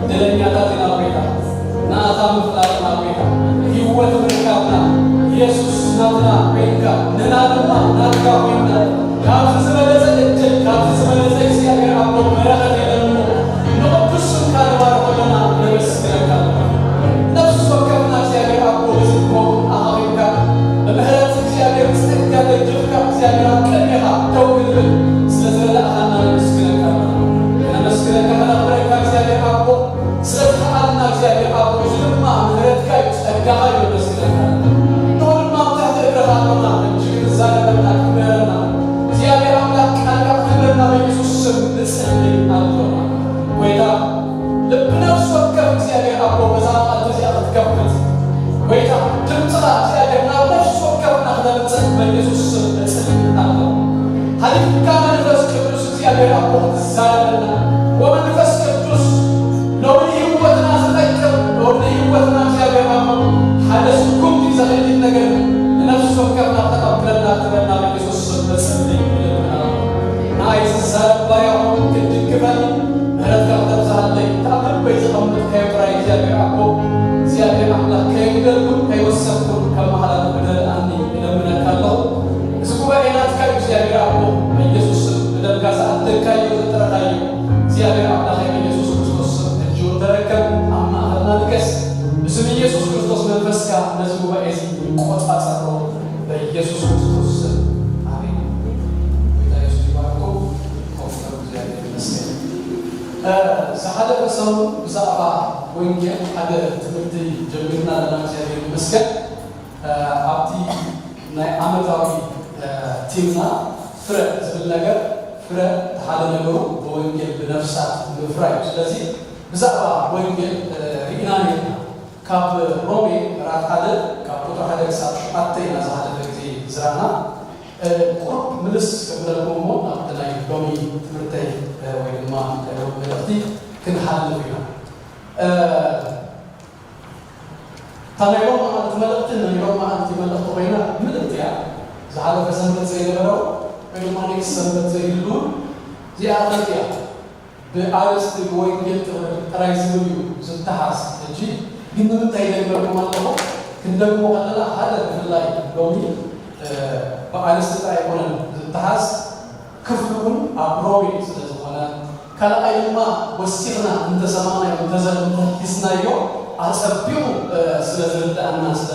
ድለኛታት ኢና ጎይታ፣ ንኣኻ ምፍላጥና ጎይታ፣ ህይወት ምርካብና፣ ኢየሱስ ናትና ኮይንካ፣ ንና ድማ ናትካ ኮይንና፣ ካብዚ ዝበለጸ ዕድል፣ ካብዚ ዝበለጸ እግዚኣብሔር ኣቦ በረኸት የለምዎ። ንቕዱስ ስምካ ንባርኾ ኣለና፣ ነመስግነካ። ነፍሲ ወከፍና እግዚኣብሔር ኣቦ፣ በዚ ክኸውን ኣኻኺብካ፣ ብምሕረት እግዚኣብሔር ጸጋ ደገፍካ፣ እግዚኣብሔር ኣብ ቅድሜኻ ደው ክንብል ስለ ዝረዳእኻና ነመስግነካ። ነመስግነካ፣ ከነኽብረካ እግዚኣብሔር ኣቦ፣ ስለ ዝኸኣልና እግዚኣብሔር ኣቦ፣ እዚ ድማ ምሕረትካ እዩ፣ ጸጋኻ እዩ፣ ነመስግነካ። ንኹሉ ድማ ኣብ ትሕቲ እግርኻ ኣሎና፣ ሕጂ ክትዛረበና፣ ክትምህረና፣ እግዚኣብሔር ኣምላኽ ቃልካ ክትምህረና በኢየሱስ ስም ንጽሊ ኣሎና። ጎይታ፣ ልቢ ነፍሲ ወከፍ እግዚኣብሔር ኣቦ፣ በዛ መዓልቲ እዚኣ ክትከፍት፣ ጎይታ፣ ድምፅኻ እግዚኣብሔር ናብ ነፍሲ ወከፍና ክተምፅእ በኢየሱስ ስም እጽሊ ኣለኹ። ሓሊፍካ መንፈስ ቅዱስ እግዚኣብሔር ኣቦ ክትዛረበና፣ ወመንፈስ ቅዱስ ሎሚ ንህይወትና ዝጠቅም፣ ሎሚ ንህይወትና እግዚኣብሔር ኣቦ ሓደ ስጉምቲ ዘኽልል ነገር ንነፍሲ ወከፍና ክተቐብለና ክበና በኢየሱስ ስም እጽሊ እልምና። ንዓይ ዝዛረብ ባርያኹም ክትድግፈኒ፣ ምሕረትካ ክተብዝሃለይ፣ ካብ ልበይ ዘቐመጥካዮ ጥራይ እግዚኣብሔር ኣቦ፣ እግዚኣብሔር ኣምላኽ ከይጉደልኩን ከይወሰድኩን ከመሓላልፍ ክደልኣኒ እለምነካ ኣለኹ። እዚ ጉባኤ ናትካ እዩ እግዚኣብሔር ኣቦ፣ በኢየሱስ ስም ብደምካ ዝኣተካዮ ዘጥረኻዮ እግዚኣብሔር ኣምላኸይ በኢየሱስ ክርስቶስ ስም ሕጂ እውን ተረከብ፣ ኣብ ማእኸልና ንገስ። ብስም ኢየሱስ ክርስቶስ መንፈስካ ነዚ ጉባኤ እዚ ቆጻጸሮ በኢየሱስ ክርስቶስ ስም ኣሜን። ጎይታ ኢየሱስ ይባርኩም። ኮፍ በሉ፣ እግዚኣብሔር ይመስገን። እ፣ ዝሓለፈ ሰሙን ብዛዕባ ወንጌል ሓደ ትምህርቲ ጀሚርና ኣለና፣ እግዚኣብሔር ይመስገን። እ፣ ኣብቲ ናይ ዓመታዊ፣ እ፣ ቲምና ፍረ ዝብል ነገር፣ ፍረ እቲ ሓደ ነገሩ ብወንጌል ብነፍሳት ምፍራይ እዩ። ስለዚ ብዛዕባ ወንጌል፣ እ፣ ርኢና ነርና። ካብ ሮሜ ምዕራፍ ሓደ ካብ ቁጥሪ ሓደ ክሳብ ሸውዓተ ኢና ዝሓለፈ ግዜ ዝረኣና። እ፣ ቁሩብ ምልስ ክብለኩም እሞ ናብቲ ናይ ሎሚ ትምህርተይ፣ እ፣ ወይ ድማ ናይ ሎሚ መልእኽቲ ክንሓልፍ ኢና። እ፣ እታ ናይ ሎም መዓልቲ መልእኽቲ ናይ ሎም መዓልቲ መልእኽቲ ኮይና ምልእቲ እያ። ዝሓለፈ ሰንበት ዘይነበረ ወይ ድማ ኔክስት ሰንበት ዘይህሉ እዚኣ እያ። ብኣርእስቲ ብወንጌል ጥራይ ዝብል እዩ ዝተሓዝ። ሕጂ ግን ንምንታይ ይደግመልኩም ኣለኹ? ክንደግሞ ከለና ሓደ ብፍላይ ሎሚ፣ እ፣ ብኣርእስቲ ጥራይ ኣይኮነን ዝተሓዝ፣ ክፍሉ እውን ኣብ ሮሜ ስለ ዝኾነ፣ ካልኣይ ድማ ወሲኽና እንተሰማዕናዮ፣ እንተዘ-፣ እንተሒዝናዮ ኣጸቢቑ፣ እ፣ ስለ ዝርድኣና፣ ስለ፣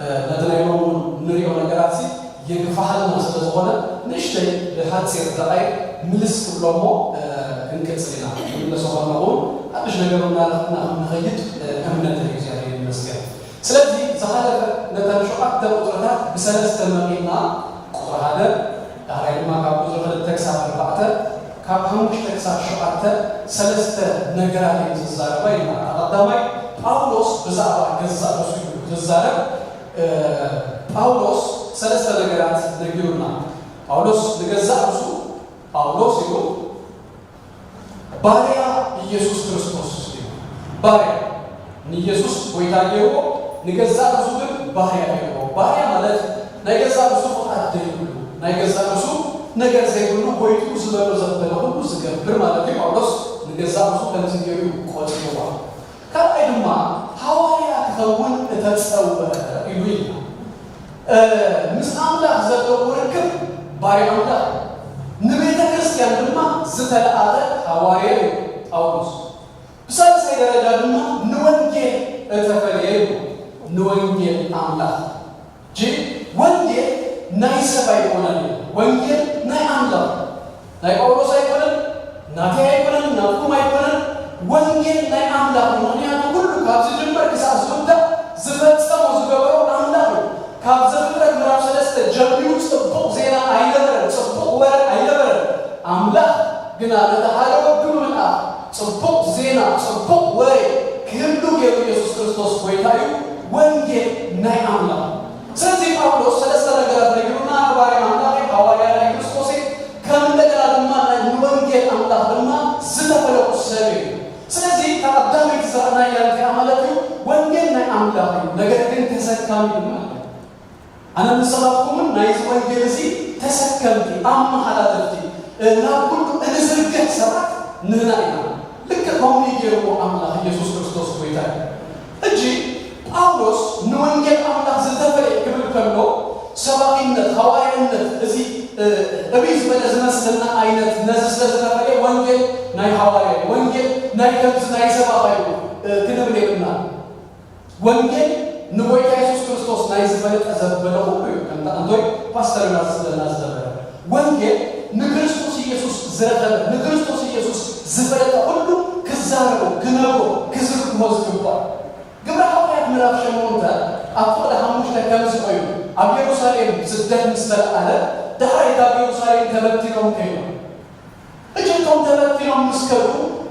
እ፣ ነቲ ናይ ሎም እውን ንሪኦ ነገራት ሲ የግፋሓልና ስለ ዝኾነ፣ ንእሽተይ ብሓጺር ደቓይቕ ምልስ ክብሎ እሞ፣ እ፣ ክንቅጽል ኢና። ክምለሶ ከለኹ እውን ሓድሽ ነገር እናረኸብና ከም ንኸይድ፣ እ፣ እምነተይ እዩ። እግዚኣብሔር ይመስገን። ስለዚ ዝሓለፈ ነተን ሸውዓተ ቁጽርታት ብሰለስተ መቒልና፣ ቁጽሪ ሓደ፣ ዳሕራይ ድማ ካብ ቁጽሪ ክልተ ክሳብ ኣርባዕተ፣ ካብ ሓሙሽተ ክሳብ ሸውዓተ ሰለስተ ነገራት እዮም ዝዛረባ ኢልና። ቀዳማይ ጳውሎስ ብዛዕባ ገዛእ ርእሱ እዩ ዝዛረብ። እ፣ ጳውሎስ ሰለስተ ነገራት ነጊሩና። ጳውሎስ ንገዛእ ርእሱ ጳውሎስ ኢሉ ባርያ ኢየሱስ ክርስቶስ እዩ። ባርያ ንኢየሱስ ጎይታ ገይርዎ፣ ንገዛእ ርእሱ ግን ባርያ ገይርዎ። ባርያ ማለት ናይ ገዛእ ርእሱ ፍቓድ ዘይብሉ፣ ናይ ገዛእ ርእሱ ነገር ዘይብሉ፣ ጎይትኡ ዝበሎ ዘበለ ኩሉ ዝገብር ማለት እዩ። ጳውሎስ ንገዛእ ርእሱ ከምዚ ገይሩ እዩ ቆጺርዋ። ካልኣይ ድማ ሃዋርያ ክኸውን እተጸውዐ ኢሉ እዩ። እ፣ ምስ ኣምላኽ ዘለዎ ርክብ ባርያ ኣምላኽ፣ ንቤተ ክርስቲያን ድማ ዝተለኣኸ ሃዋርያ እዩ ጳውሎስ። ብሳልሳይ ደረጃ ድማ ንወንጌል እተፈልየ እዩ። ንወንጌል ኣምላኽ። ጂ ወንጌል ናይ ሰብ ኣይኮነን እዩ። ወንጌል ናይ ኣምላኽ። ናይ ጳውሎስ ኣይኮነን፣ ናተይ ኣይኮነን፣ ናትኩም ኣይኮነን። ወንጌል ናይ ኣምላኽ እዩ። ምኽንያቱ ኩሉ ካብ ዝጅምር ክሳብ ዝውዳእ ዝፈጸሞ ዝገበሮ ኣምላኽ እዩ። ካብ ዘፍጥረት ምዕራፍ ሰለስተ ጀሚሩ ጽቡቕ ዜና ኣይነበረን፣ ጽቡቕ ወረ ኣይነበረን። ኣምላኽ ግና ነቲ ሓደ ወዱ ብምልኣኽ ጽቡቕ ዜና፣ ጽቡቕ ወረ ክህሉ ገይሩ ኢየሱስ ክርስቶስ ጎይታ እዩ። ወንጌል ናይ ኣምላኽ። ስለዚ ጳውሎስ ሰለስተ ነገራት ነጊሩና፣ ሃዋርያ ኣምላኽ፣ ሃዋርያ ናይ ክርስቶስ፣ ከም እንደገና ድማ ናይ ንወንጌል ኣምላኽ ድማ ዝተፈለኹ ሰብ እዩ። ስለዚ እታ ቀዳመይቲ ዝረኣናያ እንታይ ማለት እዩ? ወንጌል ናይ ኣምላኽ እዩ፣ ነገር ግን ተሰካሚ ድማ እዩ። ኣነ ንስኻትኩምን ናይዚ ወንጌል እዚ ተሰከምቲ፣ ኣመሓላለፍቲ፣ እ፣ ናብ ኩሉ እንዝርግሕ ሰባት ንህና ኢና። ልክዕ ከምኡ ገይርዎ ኣምላኽ ኢየሱስ ክርስቶስ ጎይታ እዩ። ሕጂ ጳውሎስ ንወንጌል ኣምላኽ ዝተፈለየ ክብል ከሎ ሰባኺነት፣ ሃዋርያነት፣ እዚ እብይ ዝበለ ዝመስለና ዓይነት ነዚ ስለ ዝተፈለየ ወንጌል ናይ ሃዋርያ እዩ፣ ወንጌል ናይ ከምዚ ናይ ሰባኻ እዩ ክንብል የብልና። ወንጌል ንጎይታ የሱስ ክርስቶስ ናይ ዝፈለጠ ዘበለ ኩሉ እዩ። ከምታ ኣንቶይ ፓስተርና ዝስለና ዝነበረ ወንጌል ንክርስቶስ ኢየሱስ ዝረኸበ ንክርስቶስ ኢየሱስ ዝፈለጠ ኩሉ ክዛረቦ ክነግሮ ክዝርግሆ ዝግባእ። ግብረ ሃዋርያት ምዕራፍ ሸሞንተ ኣብ ፍቕዲ ሓሙሽተ ከምዚ ኮይኑ ኣብ የሩሳሌም ስደት ምስ ተለዓለ ዳሕራይ ካብ የሩሳሌም ተበቲኖም ከይዶም። እጅቶም ተበቲኖም ምስ ከዱ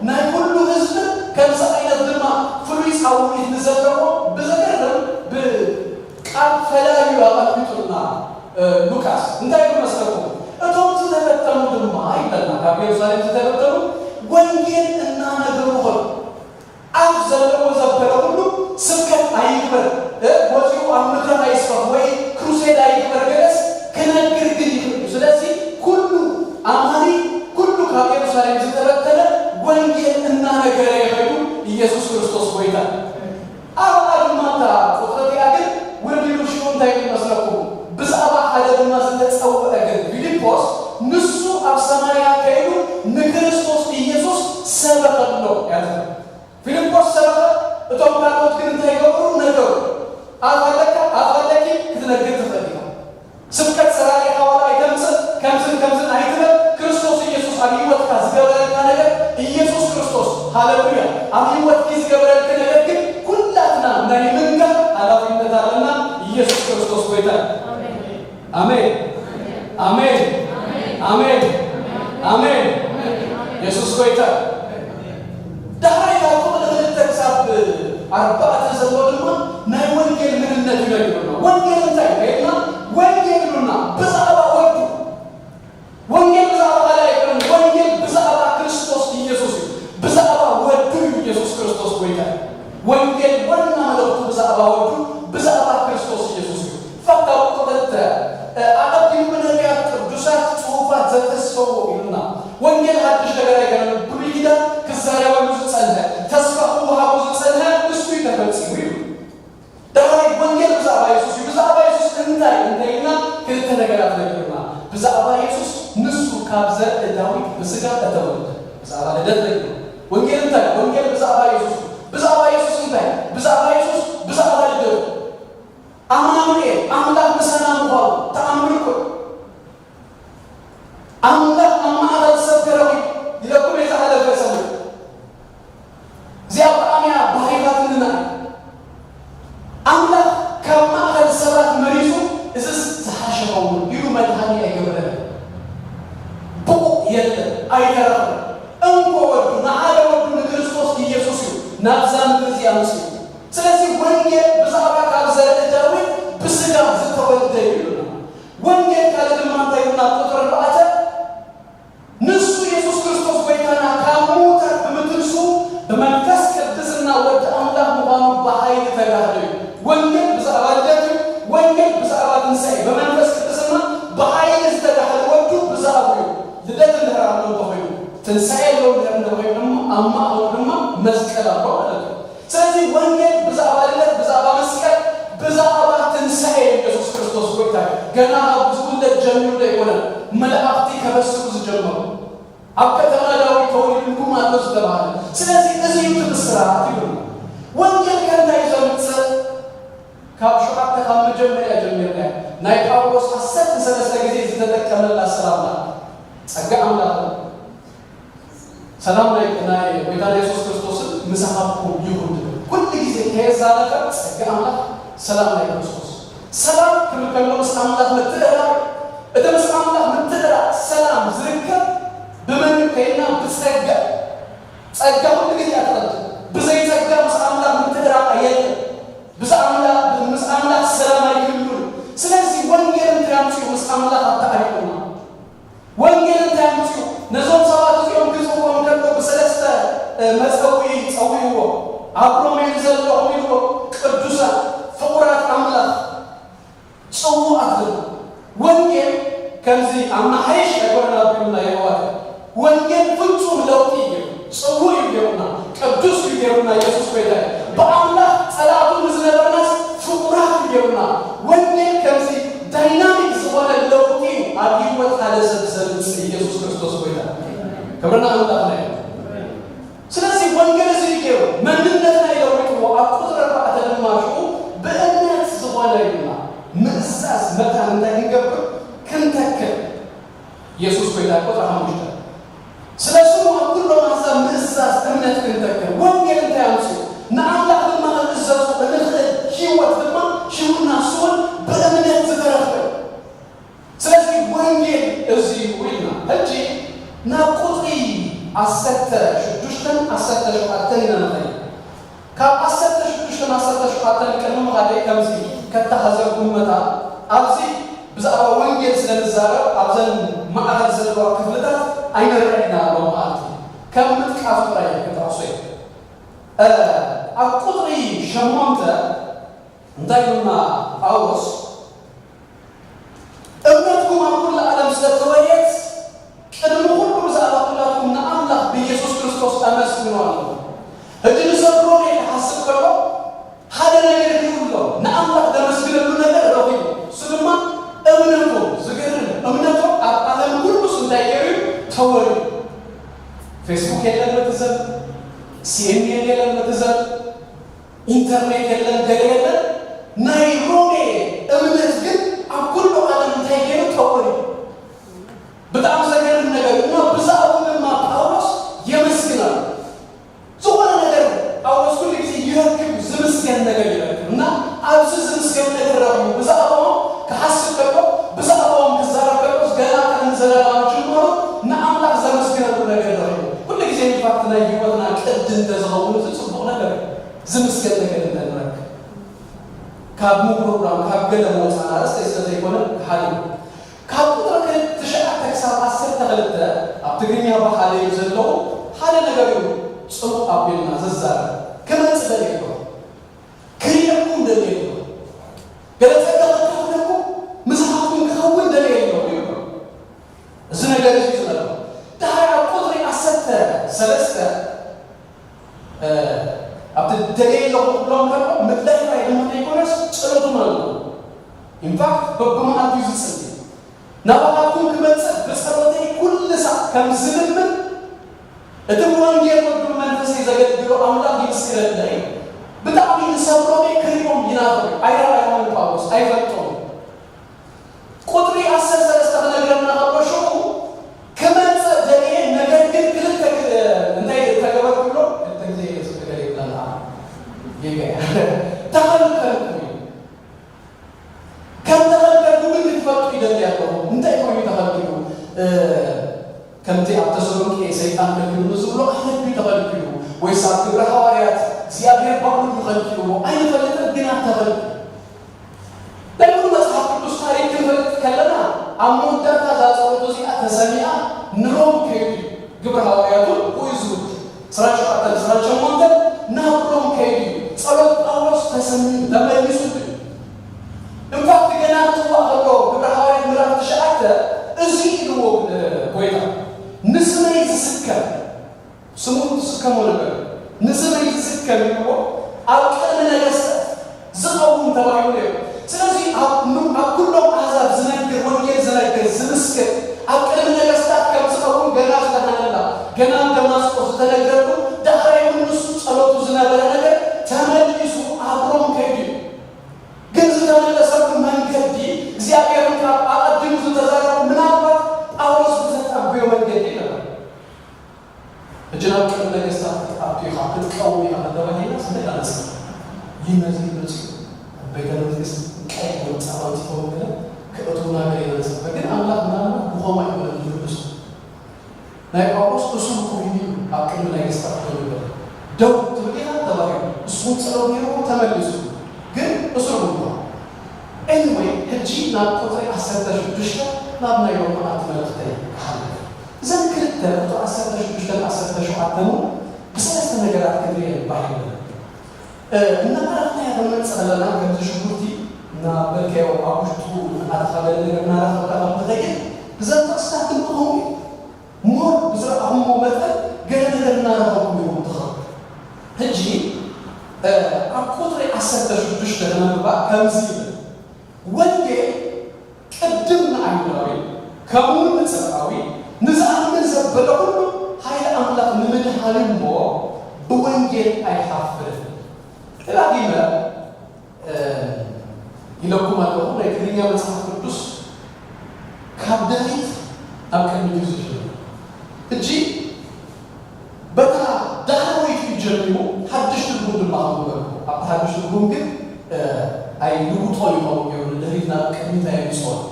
ናይ ኩሉ ህዝቢ ከምዚ ዓይነት ድማ ፍሉይ ጻውዒት ንዘለዎ ብዘገርም ብቃል ፈላዩ ኣቐሚጡልና ሉቃስ እንታይ ይመስለኩም? እቶም ዝተበተኑ ድማ ይብለና ካብ የሩሳሌም ዝተበተኑ ወንጌል እናነገሩ ኸዱ። ኣብ ዘለዎ ዘበለ ኩሉ ስብከት ኣይግበር፣ ወፂኡ ኣብ ምድረ ኣይስበኽ ወይ ክሩሴድ ኣይግበር ገለስ ክነግር ግን ይኽእል እዩ። ስለዚ ኩሉ ኣማኒ ኩሉ ካብ የሩሳሌም ዝተበተነ ወንጌል እናነገረ ይኸዱ። ኢየሱስ ክርስቶስ ጎይታ። ኣብኣ ድማ እታ ቁፅሪ እቲኣ ግን ውርድ ኢሉ ሽዑ እንታይ ይመስለኩም? ብዛዕባ ሓደ ድማ ዝተፀውዐ ግን ፊልጶስ ንሱ ኣብ ሰማርያ ከይዱ ንክርስቶስ ኢየሱስ ሰበኸሎ ያዘ። ፊልጶስ ሰበኸ፣ እቶም ካልኦት ግን እንታይ ይገብሩ? ነገሩ። ኣፍ ኣለካ፣ ኣፍ ኣለኪ፣ ክትነግር ትኽእል ኢኻ። ስብከት ሰራቂኻ ዋላ ኣይተምጽእ፣ ከምዝን ከምዝን ኣይትበል። ክርስቶስ ኢየሱስ ኣብ ህይወትካ ዝገበረልካ ነገር፣ ኢየሱስ ክርስቶስ፣ ሃሌሉያ፣ ኣብ ህይወትኪ ዝገበረልኪ ነገር ግን ኩላትና ናይ ምንጋር ሓላፊነት ኣለና። ኢየሱስ ክርስቶስ ጎይታ እዩ። ኣሜን። ኣሜን። ኣሜን። ኣሜን። የሱስ ጎይታ። ዳሕራይ ካብ ቁጽሪ ክልተ ክሳብ ኣርባዕተ ዘሎ ድማ ናይ ወንጌል ምንነት ይነግረና። ወንጌል እንታይ ኢልና? ወንጌል ኢሉና ብዛዕባ ወዱ። ወንጌል ብዛዕባ ካልእ ኣይኮነን። ወንጌል ብዛዕባ ክርስቶስ ኢየሱስ እዩ። ብዛዕባ ወዱ እዩ። ኢየሱስ ክርስቶስ ጎይታ እዩ። ወንጌል ዋና መልእኽቱ ብዛዕባ ወዱ፣ ብዛዕባ ክርስቶስ ኢየሱስ እዩ። ፋታ ቁጥሪ ክልተ፣ እ፣ ኣቐዲሙ ብነቢያት ቅዱሳት ጽሑፋት ዘተሰዎ ኢሉና። ወንጌል ሓድሽ ነገር ኣይኮነን። ብሉይ ኪዳን ክዛረበሉ ዝጸንሐ፣ ተስፋ ክወሃቦ ዝጸንሐ እሱ እዩ ተፈጺሙ ኢሉ። ዳሕራይ ወንጌል ብዛዕባ የሱስ እዩ። ብዛዕባ የሱስ እንታይ እንተኢልና ክልተ ነገራት ነጊሩና። ብዛዕባ የሱስ ንሱ ካብ ዘርኢ ዳዊት ብስጋ እተወልደ። ብዛዕባ ልደት ነጊሩ። ወንጌል እንታይ? ወንጌል ብዛዕባ የሱስ እዩ። ብዛዕባ የሱስ እንታይ? ብዛዕባ የሱስ ብዛዕባ ልደቱ። ኣማኑኤል ኣምላኽ ምሳና ምዃኑ ተኣምር እኮ እዩ። ኣምላኽ ኣብ ማእኸል ሰብ ተረኺቡ ኢለኩም እየ ዝሓለፈ ሰሙን። እዚኣ ብጣዕሚ እያ ባሂኻትኒ ንዓይ። ኣምላኽ ካብ ማእኸል ሰባት መሪጹ እዝስ ዝሓሸ ኸውን ኢሉ መድሃኒ ኣይገበረን። ብቑዕ የለን ኣይተረኽበን። እንኮ ወዱ ንሓደ ወዱ ንክርስቶስ ኢየሱስ እዩ ናብዛ ምድሪ እዚኣ ኣምጺኡ። ስለዚ ወንጌል ብዛዕባ ካብ ዘርኢ ዳዊት ብስጋ ዝተወልደ እዩ ኢሉና። ወንጌል ካልእ ድማ እንታይ ኢሉና? ቁጽሪ ኣርባዕተ ንሱ የሱስ ክርስቶስ ጎይታና ካብ ምዉታት ብምትንስኡ ብመንፈስ ቅድስና ወዲ ኣምላኽ ምዃኑ ብሓይሊ ተጋህደ እዩ። ወንጌል ብዛዕባ ልደት እዩ። ወንጌል ብዛዕባ ትንሳኤ እዩ። ብመንፈስ ቅድስና ብሓይሊ ዝተጋህደ ወዱ ብዛዕባኡ እዩ። ልደት እንድሕር ኣሎ እንተኾይኑ፣ ትንሳኤ ኣሎ እንድሕር እንተኾይኑ ድማ ኣብ ማእኸሉ ድማ መስቀል ኣሎ ማለት እዩ። ስለዚ ወንጌል ብዛዕባ ልደት፣ ብዛዕባ መስቀል፣ ብዛዕባ ትንሳኤ ኢየሱስ ክርስቶስ ጎይታ እዩ። ገና ካብ ዝውለድ ጀሚሩ ዘይኮነ፣ መላእኽቲ ከበስሩ ዝጀመሩ፣ ኣብ ከተማ ዳዊት ተወሊዱልኩም ኣሎ ዝተባህለ። ስለዚ እዚ እዩ እቲ ብስራት ይብሉ። ወንጌል ከ እንታይ እዩ ዘምጽእ? ካብ ሸውዓተ ካብ መጀመርያ ጀሚርና ናይ ጳውሎስ ዓሰርተ ሰለስተ ግዜ ዝተጠቀመላ ሰላምታ ጸጋ ኣምላኽ ሰላም ናይ ናይ ጎይታና የሱስ ክርስቶስን ምሳኻትኩም ይኹን ትብል። ኩሉ ግዜ ከየዛረበ ጸጋ ኣምላኽ ሰላም ናይ ክርስቶስ። ሰላም ክብል ከሎ ምስ ኣምላኽ ምትእርራብ፣ እቲ ምስ ኣምላኽ ምትእርራብ ሰላም ዝርከብ ብመን ከይና ብጸጋ። ጸጋ ኩሉ ግዜ ኣትቐድም። ብዘይ ጸጋ ምስ ኣምላኽ ምትእርራብ ኣየለን። ብዛዕባ ምስ ኣምላኽ ሰላም ኣይህሉን። ስለዚ ወንጌል እንታይ ኣምጺኡ? ምስ ኣምላኽ ኣተዓሪቑና። ወንጌል እንታይ ኣምጺኡ? ነዞም ሰባት እዚኦም ክጽውዖም ከሎ ብሰለስተ፣ እ፣ መጸውዒ ጸዊዕዎ። ኣብ ሮሜ ዘለኹም ኢልዎ፣ ቅዱሳን፣ ፍቑራት ኣምላኽ፣ ጽዉዓት ድማ። ወንጌል ከምዚ ኣማሓይሽ ኣይኮነን ኣቢሉና የሕዋት። ወንጌል ፍጹም ለውጢ እዩ። ጽዉዕ እዩ ገይሩና። ቅዱስ እዩ ገይሩና ኢየሱስ ጎይታ እዩ። ብኣምላኽ ጸላእቱ ንዝነበርናስ ፍቑራት እዩ ገይሩና። ወንጌል ከምዚ ዳይናሚክ ዝኾነ ለውጢ እዩ ኣብ ህይወት ሓደ ሰብ ዘምጽእ ኢየሱስ ክርስቶስ ጎይታ። ክብርና ኣምላኽና እዩ። ስለዚ ወንጌል እዚ እዩ ገይሩ መንነትና ይለውጥዎ። ኣብ ቁጽሪ ኣርባዕተ ድማ ሽዑ ብእምነት ዝኾነ ይብልና ምእዛዝ መታን እንታይ ክንገብር ክንተክል ኢየሱስ ጎይታ። ቁጽሪ ሓሙሽተ ስለ ስሙ ኣብ ኩሎም ኣሕዛብ ምእዛዝ እምነት ክንተክል። ወንጌል እንታይ ኣምፅኡ? ንኣምላኽ ድማ ክንእዘዙ እንኽእል ህይወት ድማ ሽውና ስውን ብእምነት ዝተረኽበ። ስለዚ ወንጌል እዚ እዩ ኢልና ሕጂ ናብ ቁፅሪ ዓሰርተ ሽዱሽተን ዓሰርተ ሸውዓተን ኢና ንኸይድ። ካብ ዓሰርተ ሽዱሽተን ዓሰርተ ሸውዓተን ቅድሚ ምኻደይ ከምዚ ከተሓዘኩም መታ ኣብዚ ብዛዕባ ወንጌል ስለ ንዛረብ ኣብዘን ማዕኸል ዘለዋ ክፍልታት ኣይንርዕና ኣሎ ማለት እዩ። ከም ምጥቃስ ጥራይ ክጠቕሶ እዩ። ኣብ ቁፅሪ ሸሞንተ እንታይ ኢሉና ጳውሎስ? እምነትኩም ኣብ ኩሉ ዓለም ስለ ተወርየት ቅድሚ ኩሉ ብዛዕባ ኩላትኩም ንኣምላኽ ብኢየሱስ ክርስቶስ ኣመስግኑ ኣለኹ። ሕጂ ንሰብ ሮሜ ክሓስብ ከሎ ሓደ ነገር ይብሎ ንኣምላኽ ዘመስግነሉ ነገር ረኺቡ። እሱ ድማ እምነቱ ዝገርም እምነቱ ኣብ ዓለም ኩሉስ እንታይ ገይሩ እዩ? ተወርዩ። ፌስቡክ የለን በቲ ዘመን፣ ሲኤንኤን የለን በቲ ዘመን፣ ኢንተርኔት የለን፣ ገለ የለን። ናይ ሮሜ እምነት ግን ኣብ ኩሉ ዓለም እንታይ ገይሩ? ተወርዩ። ብጣዕሚ ዘገርም ነገር እዩ። እና ብዛዕባኡ ድማ ጳውሎስ የመስግን ኣሎ። ዝኾነ ነገር ጳውሎስ ኩሉ ግዜ ይረክብ፣ ዝምስገን ነገር ይረክብ። እና ኣብዚ ዝምስገን ነገር ረኺቡ ብዛዕባኦም ክሓስብ ከሎ፣ ብዛዕባኦም ክዛረብ ከሎ፣ ገና ቅድሚ ዘላለማዊ ጅማሮ ንኣምላኽ ዘመስግነሉ ነገር ረኺቡ። ኩሉ ግዜ ኢንፋክት ናይ ህይወትና ቅዲ እንተዝኸውን እዚ ጽቡቕ ነገር እዩ። ዝምስገን ነገር እንተንረክብ ካብ ምጉርምራም ካብ ገለ መውፃና ርእስተይ ስለ ዘይኮነ ሓደ እዩ። ካብ ቁጥሪ ክልተ ትሽዓተ ክሳብ ዓሰርተ ክልተ ኣብ ትግርኛ ብሓደ እዩ ዘለዎ። ሓደ ነገር እዩ ጽቡቕ ኣቢልና ዘዛረብ ክመጽእ ደልየ ኣለኹ። ክርእየኩም ደልየ ኣለኹ። ገለ ጸጋ ክካፍለኩም ምሳኻትኩም ክኸውን ደልየ ኣለኹ ይብሎ። እዚ ነገር እዚ እዩ ዝነበረ። ድሓር ኣብ ቁጥሪ ዓሰርተ ሰለስተ ኣብቲ ደለየ ኣለኹ ክብሎም ከሎ ምድላይ ጥራይ ድማ ዘይኮነስ ጸሎት እውን ኣለዎ። ኢንፋክት በብመዓልቱ እዩ ዝጽሊ። ናባኻትኩም ክመጽእ ብጸሎተይ ኩሉ ሳዕ ከም ዝልምን እቲ ብወንጌል ወዱ መንፈሰይ ዘገልግሎ ኣምላኽ ይምስክረለይ። ብጣዕሚ ንሰብ ሮሜ ክሪኦም ይናፍቕ። ኣይረኣዮምን ጳውሎስ ኣይፈልጦም። ቁጥሪ ዓሰርተ ሰለስተ ክነግረና ከሎ ሽዑ ክመጽእ ደልየ፣ ነገር ግን ክልተ ግ-፣ እንታይ ተገበርኩ ብሎ ክልተ ግዜ ኢየሱስ ተገለ ይብለና። ጌጋ ተኸልከልኩ እዩ። ከም ተኸልከልኩ ግን ክትፈልጡ ይደሊ ኣለኹ። እንታይ ኮይኑ ተኸልኪሉ? እ፣ ከምቲ ኣብ ተሰሎንቄ ሰይጣን ከልኪሉ ንዝብሎ ዓይነት ድዩ ተኸልኪሉ? ወይስ ኣብ ግብረ ሃዋርያት እግዚኣብሔር ባዕሉ ድዩ ከልኪልዎ? ኣይንፈልጥን፣ ግና ተኸልኪሉ። ናይ ሙሉ መጽሓፍ ቅዱስ ታሪክ ክንፈልጥ ከለና፣ ኣብ መወዳእታ እዛ ጸሎት እዚኣ ተሰሚዓ ንሮም ከይዱ እዩ። ግብረ ሃዋርያት እውን ብኡ እዩ ዝውድእ። ዕስራን ሸውዓተን፣ ዕስራን ሸሞንተን ናብ ሮም ከይዱ እዩ። ጸሎት ጳውሎስ ተሰሚዑ፣ ተመሊሱ እዩ። ኢንፋክት ገና ክጽዋዕ ከሎ ግብረ ሃዋርያት ምዕራፍ ትሽዓተ እዚ ኢልዎ፣ እ፣ ጎይታ፣ "ንስመይ ዝስከም" ስሙ ትስከሞ ነገር ንስመይ ዝስከም ኢልዎ ኣብ ቅድሚ ነገስታት ዝቐውም ተባሂሉ ነይሩ። ስለዚ ኣብ ም-፣ ኣብ ኩሎም ኣህዛብ ዝነግር፣ ወንጌል ዝነግር፣ ዝምስክር፣ ኣብ ቅድሚ ነገስታት ከም ዝቐውም ገና ዝተሃነላ፣ ገና ኣብ ደማስቆ ዝተነገረሉ፣ ዳሕራይ እውን ንሱ ጸሎቱ ዝነበረ ነገር ተመሊሱ ኣብ ሮም ከይዱ እዩ። ግን ዝተመለሰሉ መንገዲ እግዚኣብሔር ካብ ኣቐዲሙ ዝተዛረቡ ምናልባት ጳውሎስ ብዘተኣበዮ መንገዲ ነበር። ሕጂ ናብ ቅድሚ ነገስታት ክትኣቱ ኢኻ፣ ክትቀውም ኢኻ እንተተባሂልና ስለ ኢና ንጽበ። ይህ ነዚ ይመጽኡ ቤተ መንግስት ቀይ ወንጻ ኣውጺኦም ገለ ክእትውና ገለ ኢና ንጽበ። ግን ኣምላኽ ምናልባት ብኸምኡ ኣይኮነን ዝምልሶ። ናይ ጳውሎስ እሱር ኮይኑ እዩ ኣብ ቅድሚ ነገስታት ደው ዝበለ። ደው ትብል ኢኻ ተባሂሉ። እሱ እውን ጸሎት ነይርዎ ተመሊሱ። ግን እሱር ምዃን። ኤኒወይ፣ ሕጂ ናብ ቁጽሪ ዓሰርተ ሽዱሽተ ናብ ናይ ሎማዓንቲ መልእኽተይ ክሓልፍ። እዘን ክልተ ቁጽሪ ዓሰርተ ሽዱሽተን ዓሰርተ ሸውዓተን እውን ብሰለስተ ነገራት ክንሪኤን ባህ ይብለኒ። እ፣ እናባረኽናያ ክንመጽእ ከለና ከምዚ ሽጉርቲ እናበልካዮ ኣብ ውሽጡ እናተኻበለ ነገር እናረኸብካ ከም ትኸይድ ብዘን ጥቕስታት ግን ብኸምኡ እዩ። ሞር ብዝረኣኹምዎ መጠን ገለ ነገር እናረኸብኩም ኢኹም ትኸዱ። ንምባል ከምዚ ይብል፣ ወንጌል ቅድም ንኣይሁዳዊ ከምኡ እውን ንጽርዓዊ ንዝኣምን ዘበለ ኩሉ ሓይሊ ኣምላኽ ንምድሓን እሞ ብወንጌል ኣይሓፍርን። ደጋጊመ ኢለኩም ኣለኹ፣ ናይ ትግርኛ መጽሓፍ ቅዱስ ካብ ድሕሪት ናብ ቅድሚት እዩ ዝጅምር። ሕጂ በታ ዳሕረወይቲ እዩ ጀሚሩ፣ ሓድሽ ትርጉም ድማ ከምኡ ገርኩ። ኣብቲ ሓድሽ ትርጉም ግን ኣይልውጦ እዩ፣ ከምኡ ገይሩ ንድሕሪት ናብ ቅድሚት ኣየምፅኦን።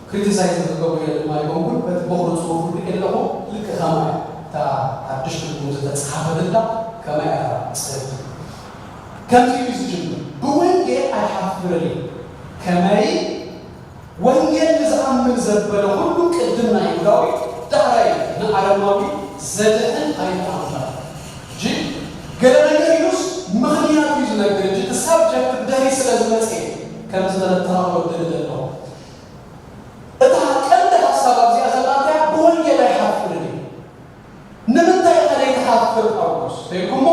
ክሪቲሳይዝ ዝገብሩ የለ ድማ ይኸውን፣ በቲ በኹሪ ፅሑፍ ርኢ ኣለኹ። ልክእ ከማይ እታ ሓድሽ ትርጉም ዝተፅሓፈትላ ከማይ እያ ፅሕፍቲ። ከምዚ እዩ ዝጅምር፣ ብወንጌል ኣይሓፍርን እየ፣ ከመይ ወንጌል ንዝኣምን ዘበለ ኩሉ ቅድም ንኣይሁዳዊ ዳሕራይ ንኣረማዊ ዘድሕን ኣይተኣምራን። እጂ ገለ ነገር ኢሉስ ምኽንያቱ እዩ ዝነግር። እጂ እቲ ሳብጀክት ብድሕሪ ስለ ዝመፀ ከምዚ ተረተራኽሎ ደሊ ዘለኹ። እታ ቀንዲ ሓሳብ ኣብዚኣ ዘላ እንታይ እያ? ብወንጌል ኣይሓፍርን እዩ። ንምንታይ ኢኻ ዘይትሓፍር ጳውሎስ ተይልኩሞ?